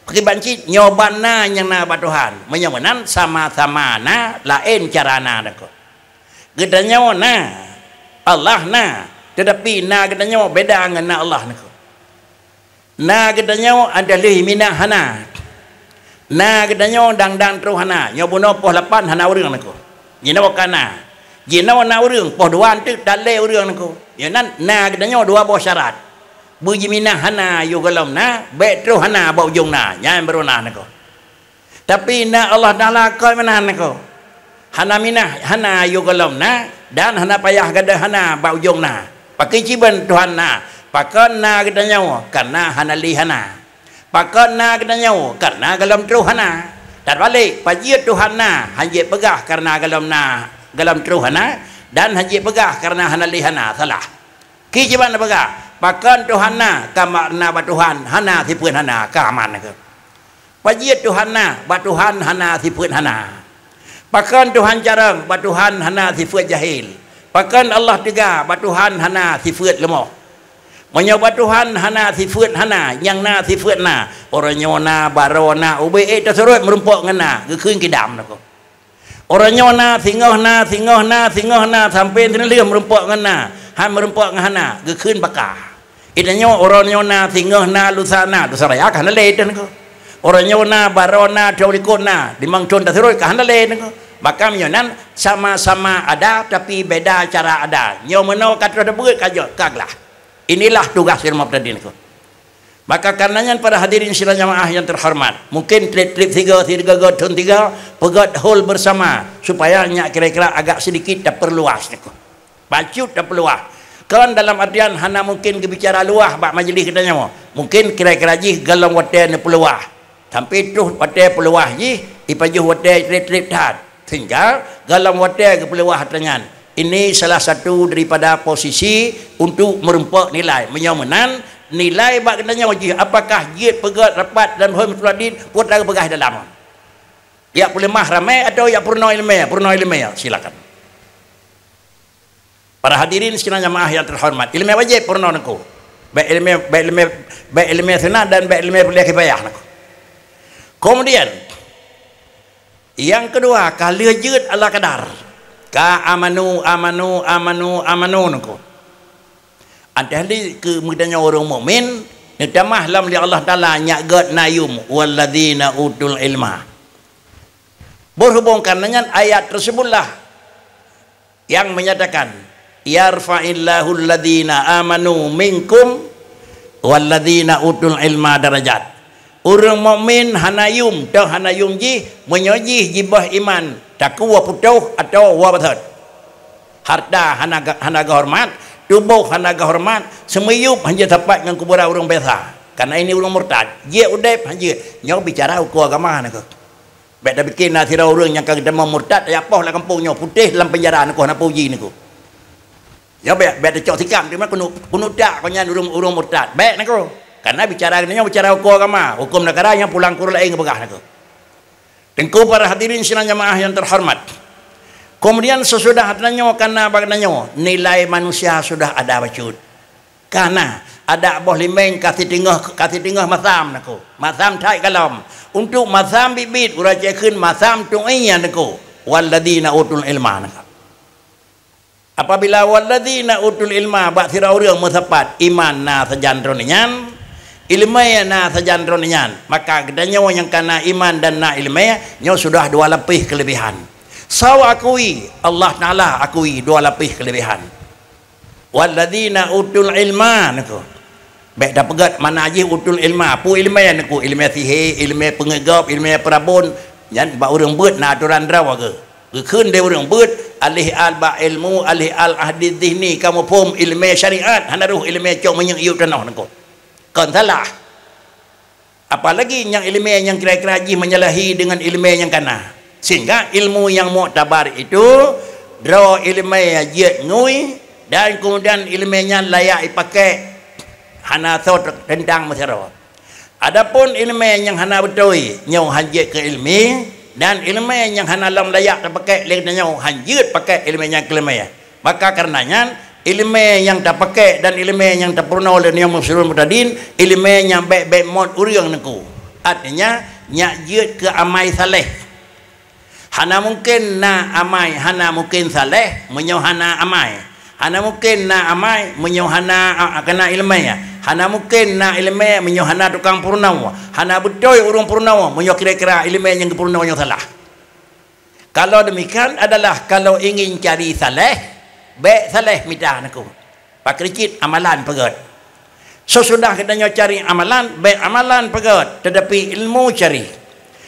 Kiban cit nyoe ban na nyang na bak Tuhan. Meunyoe meunan, sama-sama na, laén cara na, Teungku. Geutanyoe na, Allah na, teutapi na geutanyoe beda ngon na Allah, Teungku. Na geutanyoe adak lheueh minah hana. Na geutanyoe dang-dang troh hana. Nyoe bunoe poh lapan hana ureueng, Teungku. Jinoe ka na. Jinoe na ureueng, poh dua teuk talé ureueng, Teungku. Nyoe nan na geutanyoe dua boh syarat. Beujiminah hana yôh gohlom na, bèk troh hana bak ujong na. Nyan baru na, Teungku. Tapi na Allah Taala kon meunan, Teungku. Hana minah, hana yôh gohlom na, dan hana payah gadôh hana bak ujong na. Pakon cit ban Tuhan na? Pakon na geutanyoe? Karena hana lé hana. Pakon na geutanyoe? Karena gohlom troh hana. Tabalek, pajiet Tuhan na, hanjeuet peugah kareuna gohlom na, gohlom troh hana, dan hanjeuet peugah kareuna hana lé hana, salah. Ki jiban na peugah, pakon Tuhan na, ka makna bak Tuhan hana sifeuet hana, ka aman keuh. Pajiet Tuhan na, bak Tuhan hana sifeuet hana. Pakon Tuhan carông, bak Tuhan hana sifeuet jahil. Pakon Allah teuga, bak Tuhan hana sifeuet leumoh. Meunyoe bak Tuhan hana sifeuet hana, nyang na sifeuet na, uroe nyoe na, baroe na, ubé ék tasurot meurumpok ngon na, geukheun kidam na keuh. Uroe nyoe na, singoh na, singoh na, singoh na, sampoe sineulheueh meurumpok ngon na, han meurumpok ngon hana, geukheun baka. Geutanyoe uroe nyoe na, singoh na, lusa na, lusa raya ka hana lé teuh nangko. Uroe nyoe na, baroe na, thôn likot na, limong thôn tasurot ka hana lé nangko. Maka meunyoe nan sama-sama ada tapi beda cara ada. Nyoe meunoe ka troh teubeuet ka jeuet ka glah. Inilah tugas ilmu tadi nangko. Maka karena nyan para hadirin sidang jamaah yang terhormat, mungkin trép-trép tiga, tiga thôn tiga, peugét hol bersama supaya nyak kira-kira agak sedikit taperluas nangko. Bacut tapeuluah. Kon dalam artian hana mungkin geubicara luwah bak majelis geutanyoe. Mungkin kira-kira jih gohlom watée neupeuluwah. Sampoe troh watée peuluwah jih, ipajoh watée trép-trép that. Sehingga gohlom watée geupeuluwah atra nyan. Ini salah satu daripada posisi untuk meurumpok nilai. Meunyoe meunan, nilai bak geutanyoe jih apakah jeuet peugét rapat dan hôi meutuladin, peue tapeugah dalam. Jak peuleumah ramé atau jak peurunoe ileumé? Peurunoe ileumé, silakan. Para hadirin sidang jamaah yang terhormat, ileumé wajéb peurunoe nangko. Bék ileumé, bék ileumé, bék ileumé sunat dan bék ileumé peureulée kifayah nangko. Kemudian, nyang keudua, ka lheueh jeuet ala kadar. Ka amanu, amanu, amanu, amanu nangko. Antah lé keu geutanyoe ureuëng mukmin, neutamah lom lé Allah Taala nyak gét na yum, "Walladzina utul ilma." Berhubung karena nyan ayat tersebutlah yang menyatakan, "Yarfa'illahu alladzina amanu minkum walladzina utul ilma darajat." Ureuëng mukmin hana yum, toh hana yum jih, meunyoe jih jiboh iman, takue putôh atawa wa bathot. Harta hana ga-, hana geuhormat, tuboh hana geuhormat, seumiyup hanjeuet sapat ngon kuburan ureuëng biasa. Karena ini ureuëng murtad, jeuet udeb hanjeuet. Nyoe bicara huköm agama nangko. Bék tapike na sidroe ureuëng nyang ka geutamong murtad, tajak poh lam gampông nyoe, putéh lam penjara nangko, hana peue ji nangko. Nyoe bék, bék tacok sikam, teuma keuneuk, keuneuk dak kon nyan ureuëng, ureuëng murtad. Bék nangko. Karena bicara nyoe bicara huköm agama, huköm negara nyang pulang keu ureuëng laén geupeugah nangko. Teungku para hadirin sidang jamaah yang terhormat. Kemudian sesudah tanyoe kana bak tanyoe, nilai manusia sudah ada bacut. Kana ada boh limeng ka siteungoh, ka siteungoh masam nangko. Masam that gohlom. Untuk masam biet-biet, uroe jih kheun masam tu'i nyan nangko. Walladzina utul ilma nangko. Apabila walladzina utul ilma bak sidroe ureuëng meusapat iman na sajan droeneuh nyan, ileumé na sajan droeneuh nyan, maka geutanyoe nyang kana iman dan na ileumé nyoe sudah dua lapéh keulebihan. Soe akui? Allah Taala akui dua lapéh keulebihan. Walladzina utul ilma nangko. Bék tapeugét mana jih utul ilma. Peue ileumé nangko? Ileumé sihé, ileumé peungeut gob, ileumé peurabon. Nyan bak ureuëng beuet na atoran droe geuh. Geukheun lé ureuëng beuet, alih al bak ilmu, alih al ahdi zihni, kamoe phom ileumé syariat, hana roh ileumé cok minyeuk yub tanoh nangko. Kon salah. Apalagi nyang ileumé nyang kira-kira jih menyalahi dengan ileumé nyang kana. Sehingga ilmu yang muktabar itu, droe ileumé jeuet ngui, dan kemudian ileumé nyan layak ipakai hana soe teuntang meusidroe. Adapun ileumé nyang hana beutôi, nyoe hanjeuet keu ileumé, dan ileumé nyang hana lom layak tapakai lé geutanyoe, hanjeuet pakai ileumé nyan keu ileumé. Maka kareuna nyan, ileumé nyang tapakai dan ileumé nyang tapeurunoe lé nyoe muslimin murtadin, ileumé nyang bék-bék mot ureuëng nangko. Artinya, nyak jeuet keu amai saleh. Hana mungken na amai, hana mungken saleh meunyoe hana amai. Hana mungken na amai meunyoe hana, a, kana ileumé. Hana mungken na ileumé meunyoe hana tukang peurunoe. Hana beutôi ureuëng peurunoe meunyoe kira-kira ileumé nyang geupeurunoe nyoe salah. Kalau demikian adalah kalau ingin cari saleh, bék saleh mita nangko. Pakri cit amalan peugét. Sesudah geutanyoe cari amalan, bék amalan peugét, tetapi ilmu cari.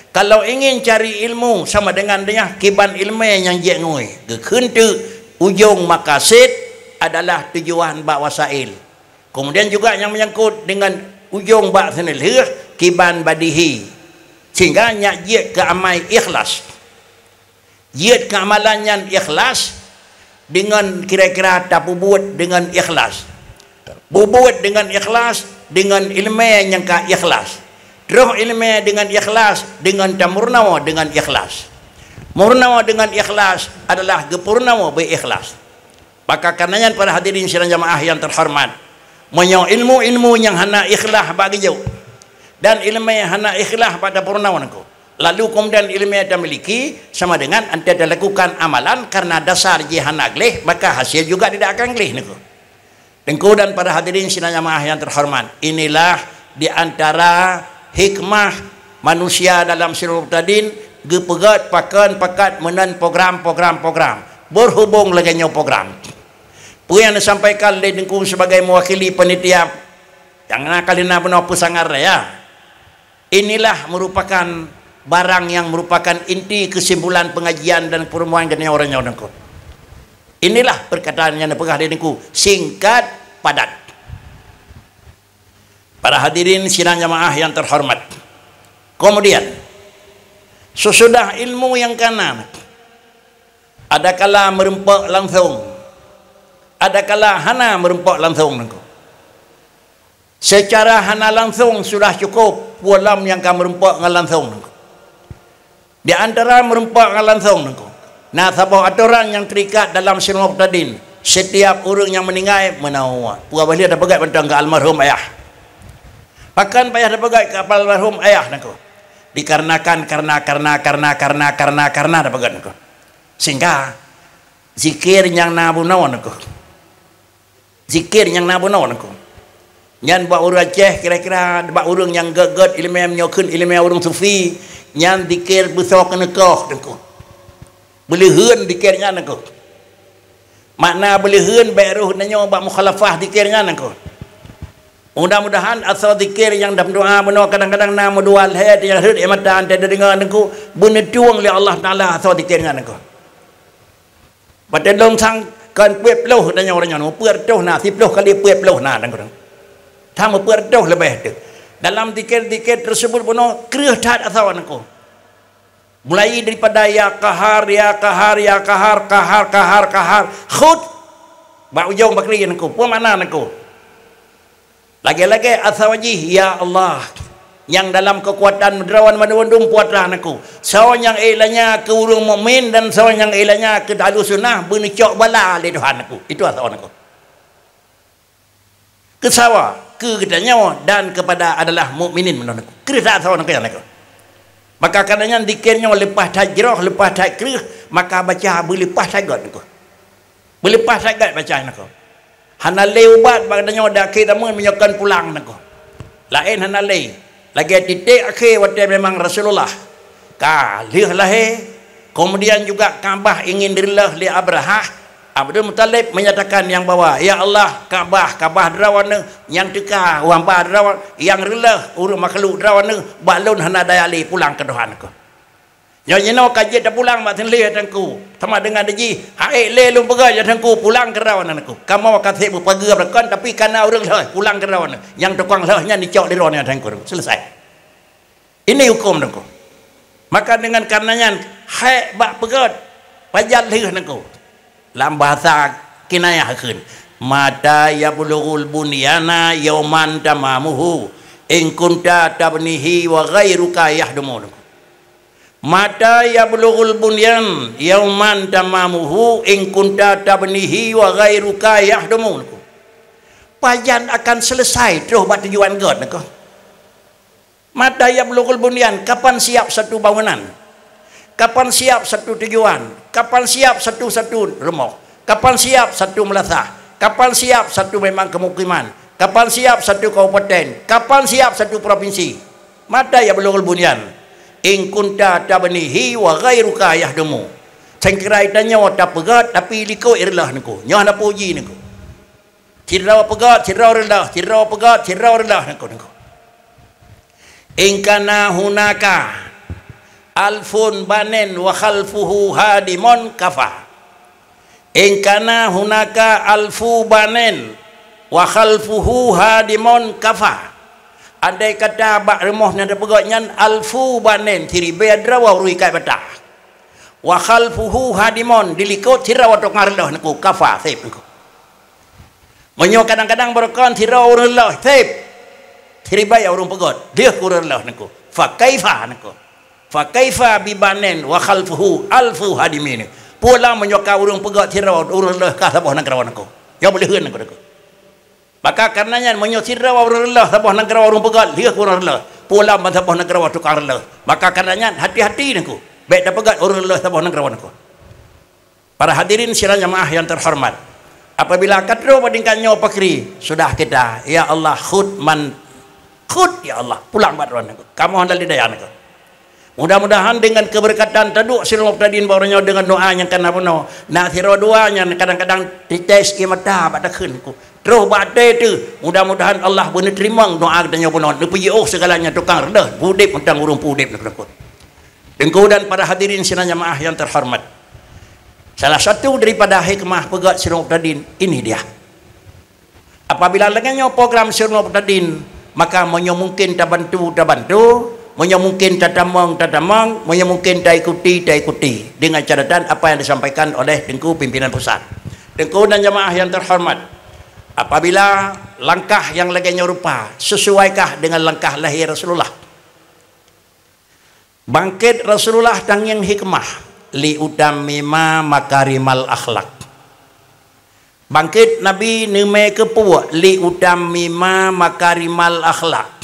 Kalau ingin cari ilmu sama dengan deuh kiban ileumé nyang jeuet ngui, geukheun teuk ujong makasid adalah tujuan bak wasail. Kemudian juga nyang menyangkut dengan ujong bak seuneulheueh kiban badihi. Sehingga nyak jeuet keu amai ikhlas. Jeuet keu amalan nyan ikhlas, deungon kira-kira tapeubuet deungon ikhlas. Peubuet deungon ikhlas, deungon ileumèe nyang ka ikhlas. Troh ileumèe deungon ikhlas, deungon tameurunoe deungon ikhlas. Meurunoe deungon ikhlas adalah geupeurunoe beu ikhlas. Maka kareuna nyan, para hadirin sidang jamaah nyang teuhoreumat, meunyoe ilmu-ilmu nyang hana ikhlas bak geujok, dan ileumèe hana ikhlas bak tapeurunoe nangku, lalu keumudian ileumèe tamiliki, sama dengan anda talakukan amalan kareuna dasar jih hana gleh, maka hasil juga tidak akan gleh nangku. Teungku dan para hadirin sidang jamaah nyang teuhoreumat, inilah di antara hikmah manusia dalam Sirul Mubtadin geupeugèt pakon pakat meunan program-program, program. Berhubung lagèe nyoe program. Peue nyang disampaikan lé Teungku sebagai mewakili panitia nyang na kali na bunoe peusangat raya. Inilah merupakan barang yang merupakan inti kesimpulan pengajian dan pertemuan geutanyoe uroe nyoe Teungku. Inilah perkataan nyang dipeugah lé Teungku, singkat padat. Para hadirin sidang jamaah yang terhormat. Kemudian, sesudah ilmu nyang kana, adakala meureumpok langsong, adakala hana meureumpok langsong Teungku. Secara hana langsong sudah cukup, peue lom nyang ka meureumpok ngon langsong Teungku. Di antara meureumpok ngon langsong Teungku, na saboh atoran nyang terikat dalam Sirul Mubtadin. Setiap ureueng nyang meuninggai meunan, peue boh lheueh tapeugèt mantong keu almarhum ayah. Pakon payah tapeugèt keu almarhum ayah Teungku? Dikarenakan, karena, karena, karena, karena, karena, karena tapeugèt Teungku. Sehingga zikir nyang na bunoe Teungku. Zikir nyang na bunoe Teungku. Nyan bak ureueng Aceh, kira-kira bak ureueng nyang gèt-gèt ileumèe, meunyoe kheun ileumèe ureueng sufi, nyan zikir beusoe keuneuk Teungku. Beuleuheun zikir nyan Teungku. Makna beuleuheun, bèk rôh tanyoe bak mukhalafah zikir nyan Teungku. Mudah-mudahan asoe zikir nyang dalam doa bunoe kadang-kadang na meudua lhèe nyang rhët air mata teudeungoe Teungku, beuneutueng lé Allah Taala asoe zikir nyan Teungku. Watèe lôn sang kon peuet ploh tanyoe uroe nyoe, peuet reutôh na, siploh kali peuet ploh na Teungku. Tham peuet reutôh leubeh teuh. Dalam zikir-zikir tersebut bunoe kreueh that asoe Teungku. Mulai daripada ya Qahar, ya Qahar, ya Qahar, Qahar, Qahar, Qahar, khot bak ujong bakri Teungku. Peue makna Teungku? Lagèe-lagèe asoe jih, ya Allah, nyang dalam keukuatan meudroe mandum-mandum putra Teungku. Soe nyang ék lanya keu ureueng mukmin dan soe nyang ék lanya keu Ahlussunnah beuneucok bala lé Tuhan Teungku. Itu asoe Teungku. Keu sawa, keu geutanyoe dan kepada adalah mukminin meunan Teungku. Kreueh that asoe Teungku nyan Teungku. Maka kareuna nyan zikir nyoe leupah that jroh, leupah that kreueh, maka baca beuleupah that gèt Teungku. Beuleupah that gèt baca Teungku. Hana lé ubat bak tanyoe di akhé zaman meunyoe kon pulang Teungku. Laén hana lé. Lagèe titék akhé watèe memang Rasulullah ka lheueh lahé, kemudian juga Ka'bah ingin direuleuh lé Abrahah, Abdul Muthalib menyatakan nyang bahwa, "Ya Allah, Ka'bah, Ka'bah droeneuh, nyang teuka u hamba droe, nyang reuleuh ureueng makhluk droeneuh, bak lôn hana daya lé pulang keu Tuhan Teungku." Nyoe jinoe ka jeuet tapulang bak seuneulheueh Teungku. Sama dengan jih, han ék lé lôn peugah ya Teungku, pulang keu droeneuh Teungku. Kamoe ka sép beupageue beurakon, tapi kana ureueng lheueh, pulang keu droeneuh. Nyang tukang lheueh nyan dicok lé droeneuh Teungku. Selesai. Ini huköm Teungku. Maka dengan karena nyan, hék bak peugèt, pajan lheueh Teungku. Lam bahasa kinayah kheun, "Mata yablughul bunyana yauman tamamuhu, in kunta tabnihi wa ghairuka yahdumu." Mata yablughul bunyan yauman tamamuhu, in kunta tabnihi wa ghairuka yahdumu. Pajan akan selesai troh bak tujuan gèt Teungku. Mata yablughul bunyan, kapan siap satu bangunan? Kapan siap satu tujuan? Kapan siap satu-satu rumoh? Kapan siap satu meulasah? Kapan siap satu memang kemukiman? Kapan siap satu kabupaten? Kapan siap satu provinsi? Mata yablughul bunyan, in kunta tabnihi wa ghairuka yahdumu. Sangkira tanyoe tapeugèt, tapi likot reuloh Teungku. Nyoe hana puji Teungku. Sidroe peugèt, sidroe reuloh, sidroe peugèt, sidroe reuloh Teungku, Teungku. In kana hunaka alfun banin wa khalfuhu hadimun kafa. In kana hunaka alfu banin wa khalfuhu hadimun kafa. Andai kata bak rumoh nyang teupeugét nyan alfu banin, siribèe droe ureuëng ikat bata. Wa khalfuhu hadimun, dilikot sidroe tukang reuloh nangku, kafa, sép nangku. Meunyoe kadang-kadang barokon sidroe ureuëng reuloh, sép. Siribèe ureuëng peugét, deuh ureuëng reuloh nangku. Fa kaifa nangku. Fa kaifa bi banin wa khalfuhu alfu hadimin. Peue lom meunyoe ka ureuëng peugét sidroe ureuëng reuloh ka saboh nanggroe nangku. Nyoe beuleuheun nangku, nangku. Maka kareuna nyan, meunyoe sidroe ureuëng reuloh saboh nanggroe ureuëng peugét, lheueh ureuëng reuloh, peue lom ban saboh nanggroe tukang reuloh. Maka kareuna nyan, hati-hati nangku, bèk tapeugét ureuëng reuloh saboh nanggroe nangku. Para hadirin sidang jamaah yang terhormat, apabila ka trôh bak tingkat nyoe pakri, sudah kita, ya Allah, khud man, khud, ya Allah, pulang bak droe nangku. Kamoe hana lé daya nangku. Mudah-mudahan dengan keberkatan taduek sidroe mubtadin bak uroe nyoe deungon doa nyang ka na bunoe. Na sidroe dua nyang kadang-kadang tetes ié mata bak takheun ku. Troh bak até teuh, mudah-mudahan Allah beuneuteurima doa geutanyoe bunoe. Neupeujiôh sigala nyang tukang reuloh, peudép mantong ureuëng peudép nangku. Teungku dan para hadirin sidang jamaah yang terhormat. Salah satu daripada hikmah peugét sidroe mubtadin, ini dia. Apabila lagèe nyoe program sidroe mubtadin, maka meunyoe mungkin tabantu, tabantu, meunyoe mungkin tatamong, tatamong, meunyoe mungkin taikuti, taikuti, dengan catatan apa yang disampaikan oleh Teungku Pimpinan Pusat. Teungku dan jamaah yang terhormat, apabila langkah nyang lagèe nyoe rupa sesuaikah dengan langkah lahé Rasulullah? Bangkét Rasulullah tangieng hikmah, li utammima makarimal akhlak. Bangkét Nabi neumè keupuek, li utammima makarimal akhlak,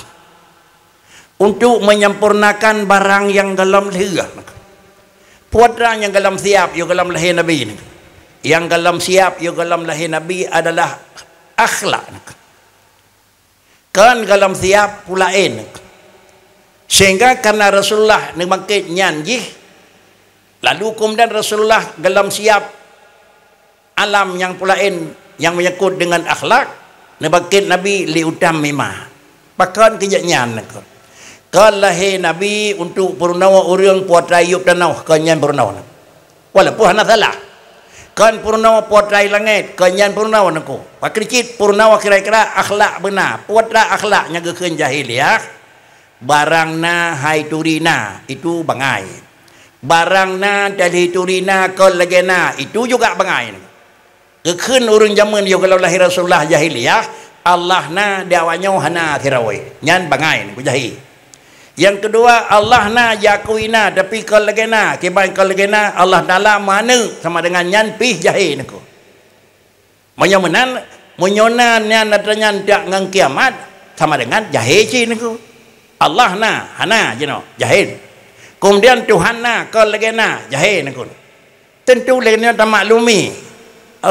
untuk menyempurnakan barang nyang gohlom lheueh. Peue treuk nyang gohlom siab yoh gohlom lahé Nabi nyoe? Nyang gohlom siab yoh gohlom lahé Nabi adalah akhlak. Kon gohlom siab peue laén. Sehingga karena Rasulullah neubangkét nyan jih, lalu keumudian Rasulullah gohlom siab alam nyang peue laén nyang menyangkut deungon akhlak, neubangkét Nabi li utammima. Pakon keu jak nyan nangku? Kon lahé Nabi untuk peurunoe ureuëng peue treuk yup tanoh, kon nyan peurunoe. Walaupun hana salah. Kon peurunoe peue treuk langét, kon nyan peurunoe nangku. Pakri cit peurunoe kira-kira akhlak beuna. Peue treuk akhlak nyang geukheun jahiliah, barang na hai turi na, itu bangai. Barang na talhé turi na kon lagèe na, itu juga bangai. Geukheun ureuëng jameun yoh gohlom lahé Rasulullah jahiliah, Allah na di awak nyoe hana sidroe. Nyan bangai nangku, jahé. Nyang keudua, Allah na, jiakui na, tapi kon lagèe na, kiban kon lagèe na, Allah Taala meuaneuk, sama dengan nyan pih jahé nangku. Meunyoe meunan, meunyoe na nyan atra nyan jak ngon kiamat, sama dengan jahé cit nangku. Allah na, hana jinoe, jahé. Keumudian Tuhan na, kon lagèe na, jahé nangku. Tentu lé nyoe tamaklumi,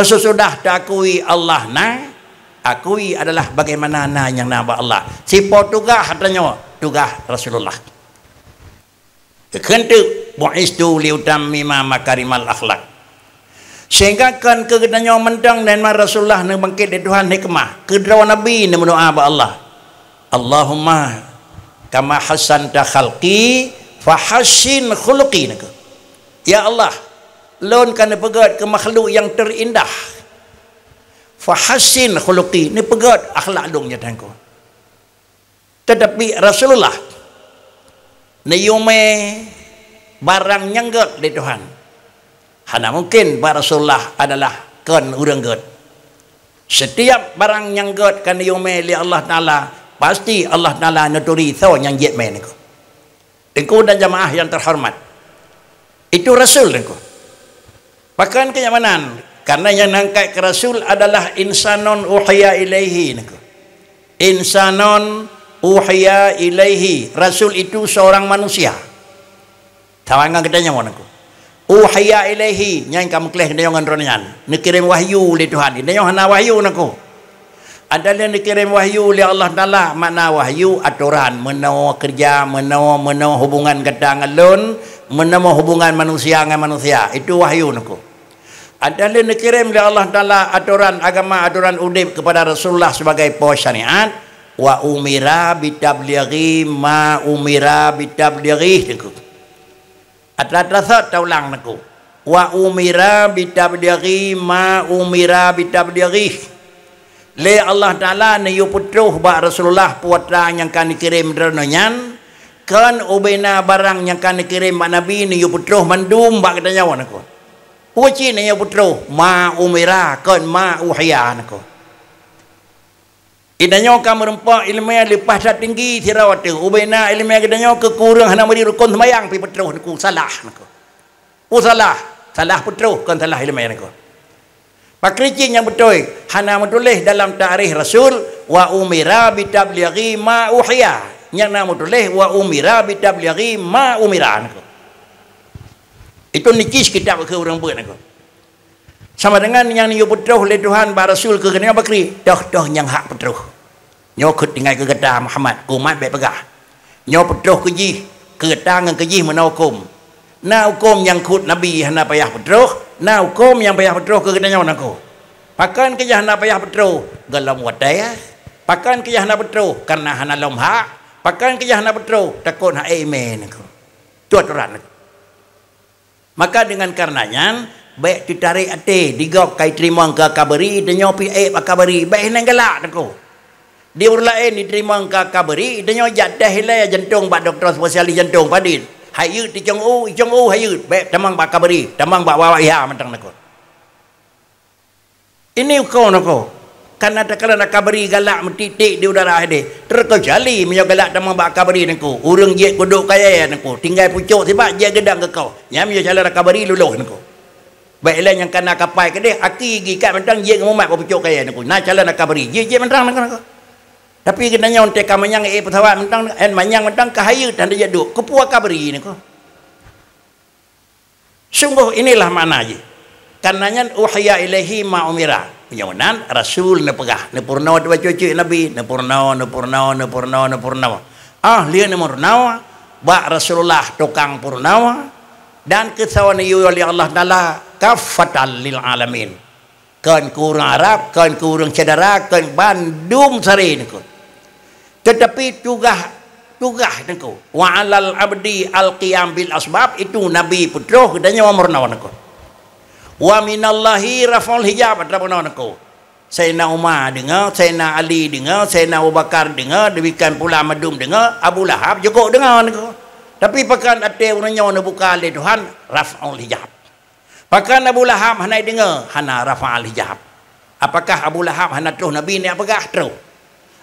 sesudah taakui Allah na, akui adalah bagaimana na nyang na bak Allah. Sipo tugaih tanyoe, tugaih Rasulullah. Kheun teuk, "Bu'istu liutammima makarimal akhlak." Sehingga kon keu geutanyoe mantong, dan Rasulullah neubangkét lé Tuhan hikmah, keu droe Nabi neumeudoa bak Allah, "Allahumma kama hassanta khalqi fahassin khuluqi," nangku. Ya Allah, lôn ka neupeugét keu makhluk nyang teurindah. Fahassin khuluqi, neupeugét akhlak lôn nyang teuangkot. Tetapi Rasulullah neuyue mè barang nyang gét lé Tuhan. Hana mungkin bak Rasulullah adalah kon ureuëng gét. Setiap barang nyang gét ka neuyue mè lé Allah Taala, pasti Allah Taala neuturi soe nyang jeuet mè nangku. Teungku dan jamaah yang terhormat, itu Rasul nangku. Pakon keu nyang meunan? Karena nyang neuangkat keu Rasul adalah insanun uhiya ilaihi nangku. Insanun uhiya ilaihi. Rasul itu seorang manusia. Sama ngon geutanyoe nangku. Uhiya ilaihi, nyang ka meukleh geutanyoe ngon droe nyan. Neukirém wahyu lé Tuhan. Geutanyoe hana wahyu nangku. Atra lheueh neukirém wahyu lé Allah Taala, makna wahyu atoran, meunoe keureuja, meunoe, meunoe hubungan gata ngon lôn, meunoe hubungan manusia ngon manusia. Itu wahyu nangku. Atra lheueh neukirém lé Allah Taala atoran agama, atoran udép kepada Rasulullah sebagai po syariat, wa umira bitablighi ma umira bitablighi nangku. Atra-atra sot taulang nangku. Wa umira bitablighi ma umira bitablighi. Lé Allah Taala neuyue peutroh bak Rasulullah peue atra nyang ka neukirém droeneuh nyan, kon ubena barang nyang ka neukirém bak Nabi neuyue peutroh mandum bak geutanyoe neuko. Peue cit neuyue peutroh, ma umira, kon ma uhiya neuko. Geutanyoe ka meurumpok iéleumé leupah that tinggi sidroe ateueh. Ubena iéleumé geutanyoe keu kureueng hana meuri rukon seumayang pih peutroh neuko, salah neuko. Oh salah, salah peutroh, kon salah iéleumé neuko. Pakri cit nyang beutôi, hana meutuléh dalam tarikh Rasul, "Wa umira bi tablighi ma uhiya." Nyang na meutuléh, "Wa umira bi tablighi ma umira." Neuko. Itu nicis kitab keu ureuëng beuet neuko. Sama dengan nyang neuyue peutroh lé Tuhan bak Rasul keu geutanyoe pakri, toh-toh nyang hak peutroh. Nyoe kheueh tinggai keu gata Muhammad, keu umat bék peugah. Nyoe peutroh keu jih, keu gata ngon keu jih meunan huköm. Na huköm nyang kheueh Nabi hana payah peutroh, na huköm nyang payah peutroh keu geutanyoe neuko. Pakon keu jih hana payah peutroh? Gohlom watée. Pakon keu jih hana peutroh? Kareuna hana lom hak. Pakon keu jih hana peutroh? Takot hak ék imé neuko. Tu atoran neuko. Maka deungon kareuna nyan, bék teutarek até, di gob ka jiteurimong keu akabari, tanyoe pih ék bak akabari, bék hinan galak neuko. Di ureuëng laén jiteurimong keu akabari, tanyoe jak tes ilée jantong bak dokto spesialis jantong padit. Hayeuet teucong u, icong u hayeuet, bék tamong bak akabari, tamong bak wawak iha mantong neuko. Ini uko neuko. Kana takalon akabari galak meutik-tik di udara deh. Terkecuali meunyoe galak tamong bak akabari neuko. Ureuëng jeuet kudok kayée neuko. Tinggai pucok sibak jeuet geudang keu kau. Nyan meunyoe calon akabari lulus neuko. Bék ilée nyang kana kapai keudeh, aki gikat mantong jeuet ngon mumat bak pucok kayée neuko. Na calon akabari. Jeuet-jeuet mantong neuko, neuko. Tapi geutanyoe teuka manyang ék peusawat mantong, en manyang mantong ka hayeuet tan jeuet duek. Keupeue akabari neuko. Sunggoh inilah makna jih. Kareuna nyan uhiya ilaihi ma umira. Meunyoe meunan, Rasul neupeugah, neupeurunoe teubah cucu Nabi, neupeurunoe, neupeurunoe, neupeurunoe, neupeurunoe. Ah, lheueh neupeurunoe, bak Rasulullah tukang peurunoe, dan keusoe neuyue lé Allah Taala kaffatan lil alamin. Kon keu ureuëng Arab, kon keu ureuëng syedara, kon bandum sare neuko. Teutapi tugaih, tugaih neuko. Wa 'alal abdi al-qiyam bil asbab, itu Nabi peutroh geutanyoe meurunoe neuko. Wa minallahi raf'ul hijab, atra meurunoe neuko. Saidina Umar deungoe, Saidina Ali deungoe, Saidina Abu Bakar deungoe, demikian pula mandum deungoe, Abu Lahab jukok deungoe neuko. Tapi pakon até ureuëng nyoe neubuka lé Tuhan, raf'ul hijab. Pakon Abu Lahab hana deungoe? Hana rafa'al hijab. Apakah Abu Lahab hana troh Nabi neujak peugah? Troh.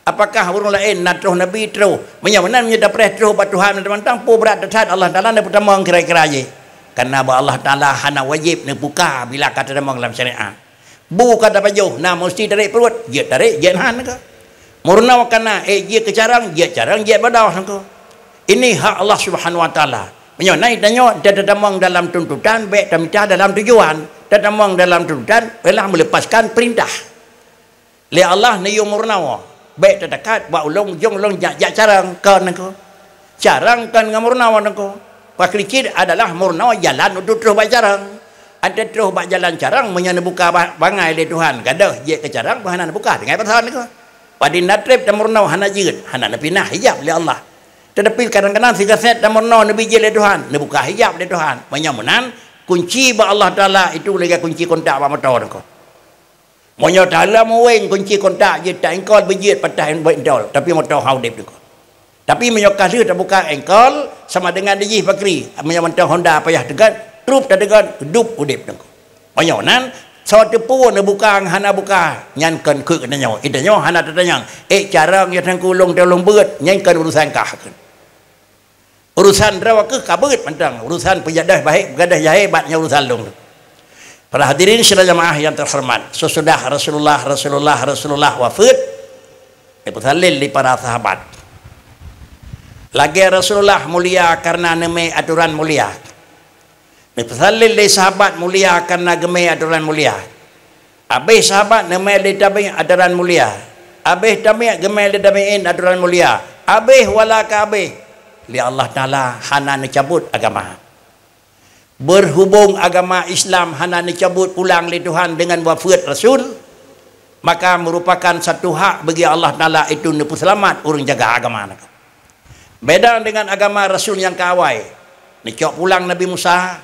Apakah ureuëng laén na troh Nabi? Troh. Meunyoe meunan, meunyoe tapreh troh bak Tuhan mantong, peue brat that-that Allah Taala neupeutamong kira-kira jih. Kareuna bak Allah Taala hana wajéb neubuka bila ka teutamong lam syariat. Bu ka tapajoh, na musti tarek pruet, jeuet tarek, jeuet han ka. Meurunoe kana, ék jeuet keu carông, jeuet carông, jeuet badoh neuko. Ini hak Allah Subhanahu Wa Taala. Meunyoe na tanyoe teutamong dalam tuntutan, bék tamita dalam tujuan. Teutamong dalam tuntutan ialah meuleupaskan peurintah. Lé Allah neuyue meurunoe, bék teudekat bak ulôn, ujong ulôn jak, jak carông, kon neuko. Carông kon ngon meurunoe neuko. Pakri cit adalah meurunoe jalan untuk troh bak carông. Ata troh bak jalan carông, meunyoe neubuka ba-, bangai lé Tuhan, gadôh jeuet keu carông, bah hana neubuka, tinggai pasan neuko. Padum na treb tameurunoe hana jeuet, hana neupinah hijab lé Allah. Teutapi kadang-kadang sigasék tameurunoe neubi jeuet lé Tuhan, neubuka hijab lé Tuhan. Meunyoe meunan, kunci bak Allah Taala itu lagée kunci kontak bak moto neuko. Meunyoe talam weng kunci kontak jeuet, ta engkol beujeuet patah bentol, tapi moto han udeb neuko. Tapi meunyoe ka lheueh tabuka engkol, sama dengan dijih pakri, meunyoe mantong Honda payah teugon, trup tateugon, dup udeb neuko. Meunyoe nan, soe teupeu neubuka hana buka, nyan kon keuneuk geutanyoe. Geutanyoe hana tatanyong, ék carông ya Teungku lôn teuh lôn beuet, nyan kon urusan kah keuh. Urusan droe keuh ka beuet mantong, urusan peujadah bahé, peugadah jahé, bat nyan urusan lôn. Para hadirin sidang jamaah yang terhormat, sesudah Rasulullah, Rasulullah, Rasulullah wafeuet, neupeusalin lé para sahabat. Lagée Rasulullah mulia kareuna neumé atoran mulia. Neupeusalin lé sahabat mulia kareuna geumé atoran mulia. Abéh sahabat neumé lé tabi'in atoran mulia. Abéh tabi'in geumé lé tabi'in atoran mulia. Abéh wala ka abéh, lé Allah Taala hana neucabot agama. Berhubung agama Islam hana neucabot pulang lé Tuhan deungon wafeuet Rasul, maka meurupakan satu hak bagi Allah Taala itu neupeuseulamat ureuëng jaga agama neuko. Beda dengan agama Rasul nyang ka awai, neucok pulang Nabi Musa,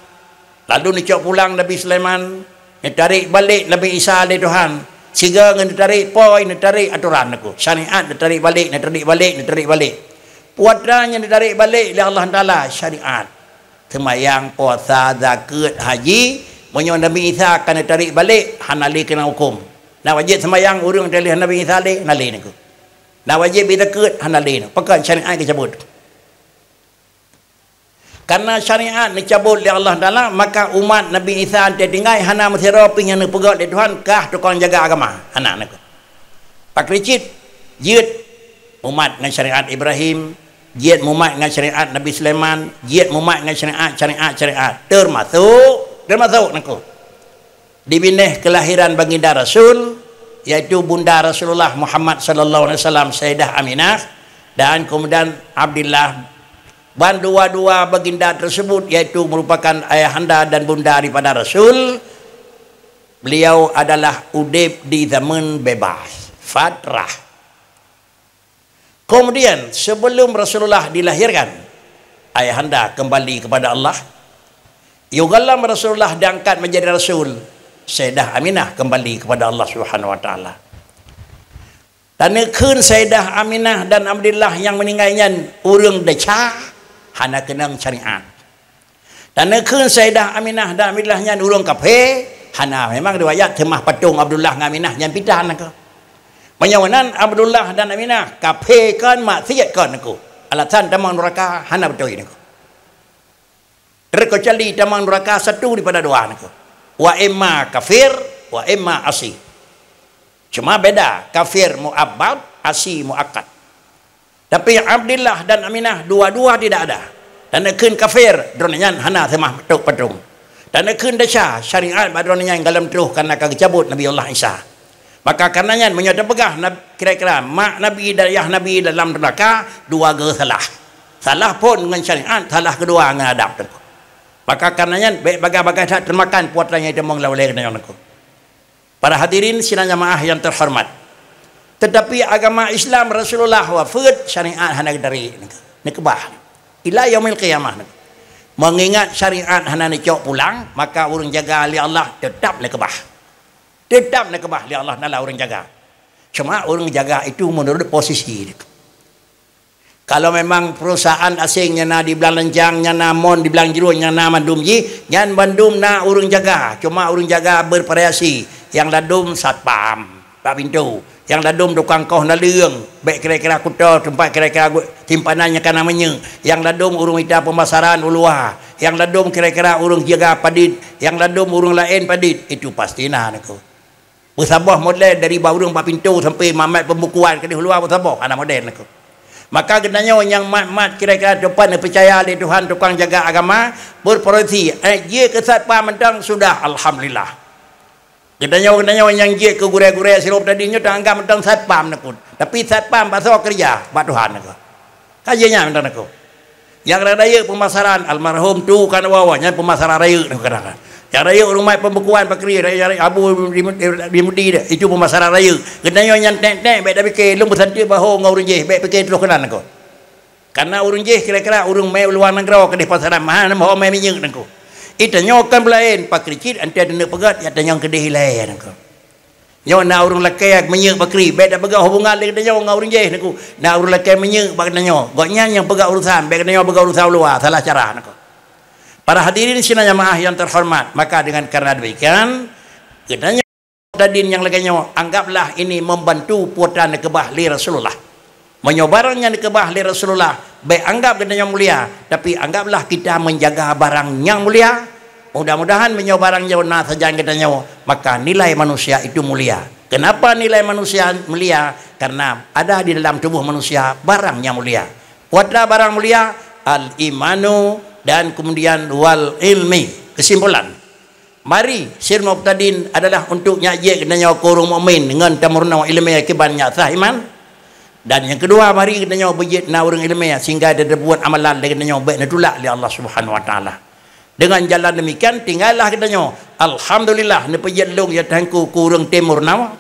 lalu neucok pulang Nabi Sulaiman, neutarek balek Nabi Isa lé Tuhan, Sigoe ngon neutarék poi, neutarék atoran Teungku. Syariat neutarék balek, neutarék balek, neutarék balek. Peue atra nyang neutarék balek lé Allah Taala? Syariat. Seumayang, puasa, zakeuet, haji, meunyoe Nabi Isa ka neutarék balek, hana lé keunong hukôm. Na wajéb seumayang ureuëng teuh lheueh Nabi Isa lé, hana lé Teungku. Na wajéb bri zakeuet, hana lé. Pakon syariat geucabot? Karena syariat neucabot lé Allah Taala, maka umat Nabi Isa teutinggai hana meusidroe pih nyang neupeugét lé Tuhan kah tukang jaga agama. Hana Teungku. Pakri cit, jeuet mumat ngon syariat Ibrahim, jeuet mumat ngon syariat Nabi Sulaiman, jeuet mumat ngon syariat, syariat, syariat, termasuk, termasuk Teungku. Di binéh kelahiran Baginda Rasul, yaitu Bunda Rasulullah Muhammad sallallahu alaihi wasallam, Sayyidah Aminah, dan kemudian Abdullah. Dan dua-dua baginda tersebut, yaitu merupakan ayahanda dan bunda daripada Rasul, beliau adalah udeb di zaman bebas, fatrah. Kemudian, sebelum Rasulullah dilahirkan, ayahanda kembali kepada Allah. Yogalam Rasulullah diangkat menjadi rasul, Sayyidah Aminah kembali kepada Allah Subhanahu wa Taala. Taneukheun Sayyidah Aminah dan Abdullah nyang meuninggai nyan ureuëng desya, hana keunong syariat. Taneukheun Sayyidah Aminah dan Abdullah nyan ureuëng kafé, hana, memang riwayat seumah patong Abdullah ngon Aminah nyan pita Teungku. Meunyoe nan Abdullah dan Aminah kafé kon, maksiat kon Teungku. Alasan tamong nuraka hana beutôi Teungku. Terkecuali tamong nuraka satu daripada dua Teungku. Wa imma kafir, wa imma asi. Cuma beda, kafir muabbad, asi muakkad. Tapi Abdullah dan Aminah dua-dua tidak ada. Taneukheun kafir, droeneuh nyan hana seumah tok patong. Taneukheun desya, syariat bak droeneuh nyan gohlom troh karena ka geucabot Nabi Allah Isa. Maka karena nyan meunyoe tapeugah nab-, kira-kira mak Nabi dan ayah Nabi dalam neuraka, dua geuh salah. Salah phon ngon syariat, salah keudua ngon adab Teungku. Maka karena nyan bék bagah-bagah that teumakan putra nyang tamong lam ulée geutanyoe Teungku. Para hadirin sidang jamaah yang terhormat. Tetapi agama Islam Rasulullah wafeuet, syariat hana geutarek, neukeubah. Ila yaumil qiyamah. Mengingat syariat hana neucok pulang, maka ureuëng jaga lé Allah teutap neukeubah. Teutap neukeubah lé Allah Taala ureuëng jaga. Cuma ureuëng jaga itu menurut posisi. Kalau memang perusahaan asing nyang na di Blang Lancang, nyang na Mon di Blang Jroen, nyang na mandum jih, nyan bandum na ureuëng jaga. Cuma ureuëng jaga bervariasi. Nyang ladum satpam bak pintoe, nyang ladum tukang koh naleueng, bék kira-kira kuto teumpat kira-kira gu-, simpanan nyang ka na minyeuk, nyang ladum ureuëng mita peumasaran u luwa, nyang ladum kira-kira ureuëng jaga padit, nyang ladum ureuëng laén padit, itu pasti na Teungku. Beusaboh model dari bak ureuëng bak pintoe sampai mat-mat pembukuan keudeh luwa beusaboh hana model Teungku. Maka geutanyoe nyang mat-mat kira-kira teumpat neupeucaya lé Tuhan tukang jaga agama, berprofesi, eh, jeuet keu satpam mantong sudah, alhamdulillah. Geutanyoe, geutanyoe nyang jeuet keu gurée-gurée sidroe tadi nyoe teuanggap mantong satpam Teungku. Tapi satpam bak soe keureuja? Bak Tuhan Teungku. Ka jeuet nyan mantong Teungku. Nyang rayeuk peumasaran, almarhum tu kan wawa, nyan peumasaran rayeuk Teungku kadang. Nyang rayeuk ureuëng mat pembukuan pakri, rayeuk, rayeuk Abu di, di, di Mudi deh, itu peumasaran rayeuk. Geutanyoe nyan tek-tek bék tapike, lôn beusantri baho ngon ureuëng jih, bék pike troh keunan Teungku. Karena ureuëng jih kira-kira ureuëng mé luwa nanggroe keudeh pasaran, mahal, nyan baho mé minyeuk Teungku. Geutanyoe kan beulaén, pakri cit anté teuneuk peugét, ya tanyong keudeh ilée Teungku. Nyoe na ureuëng lakée minyeuk pakri, bék tapeugah hubungan lé geutanyoe ngon ureuëng jih Teungku. Na ureuëng lakée minyeuk bak geutanyoe, gobnyan nyang peugah urusan, bék geutanyoe peugah urusan u luwa, salah cara Teungku. Para hadirin sidang jamaah yang terhormat, maka dengan karena demikian, geutanyoe tadin nyang lagée nyoe, anggaplah ini membantu putra neukeubah lé Rasulullah. Meunyoe barang nyang dikeubah lé Rasulullah, bék anggap geutanyoe mulia, tapi anggaplah kita menjaga barang nyang mulia. Mudah-mudahan meunyoe barang nyoe na sajan geutanyoe, maka nilai manusia itu mulia. Kenapa nilai manusia mulia? Karena ada di dalam tubuh manusia barang nyang mulia. Peue atra barang mulia, al-imanu dan kemudian wal ilmi. Kesimpulan, mari, sir muqtadin adalah untuk nyak jeuet geutanyoe keu ureuëng mukmin ngon tameurunoe iéleumé kiban nyak sah iman. Dan nyang keudua, mari geutanyoe beujeuet na ureuëng iéleumé sehingga tateubuet amalan lé geutanyoe bék neutulak lé Allah Subhanahu wa Taala. Dengan jalan demikian, tinggallah geutanyoe, alhamdulillah, neupeujeuet lôn ya Tuhanku keu ureuëng tameurunoe.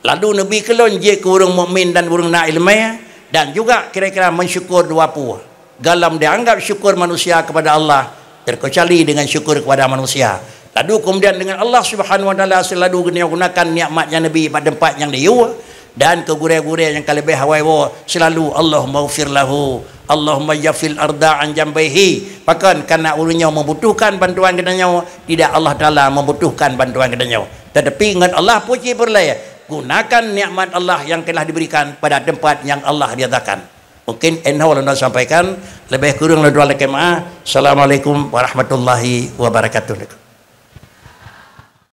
Lalu neubi keu lôn jeuet keu ureuëng mukmin dan ureuëng na iéleumé, dan juga kira-kira mensyukur dua peue. Gohlom dianggap syukur manusia kepada Allah, terkecuali dengan syukur kepada manusia. Lalu kemudian dengan Allah Subhanahu Wa Taala selalu geutanyoe gunakan nikmat nyang leubeh bak teumpat nyang diyue, dan keu gurée-gurée nyang ka leubeh awai woe selalu Allahumma ghfir lahu, Allahumma yafil arda an jambaihi. Pakon kana ureuëng nyoe membutuhkan bantuan geutanyoe, tidak Allah Taala membutuhkan bantuan geutanyoe. Tetapi ingat Allah puji peureulée, gunakan nikmat Allah yang telah diberikan pada tempat yang Allah diadakan. Mungkin enho lôn sampaikan, lebih kurang lôn tuan lakée maaf. Assalamualaikum warahmatullahi wabarakatuh.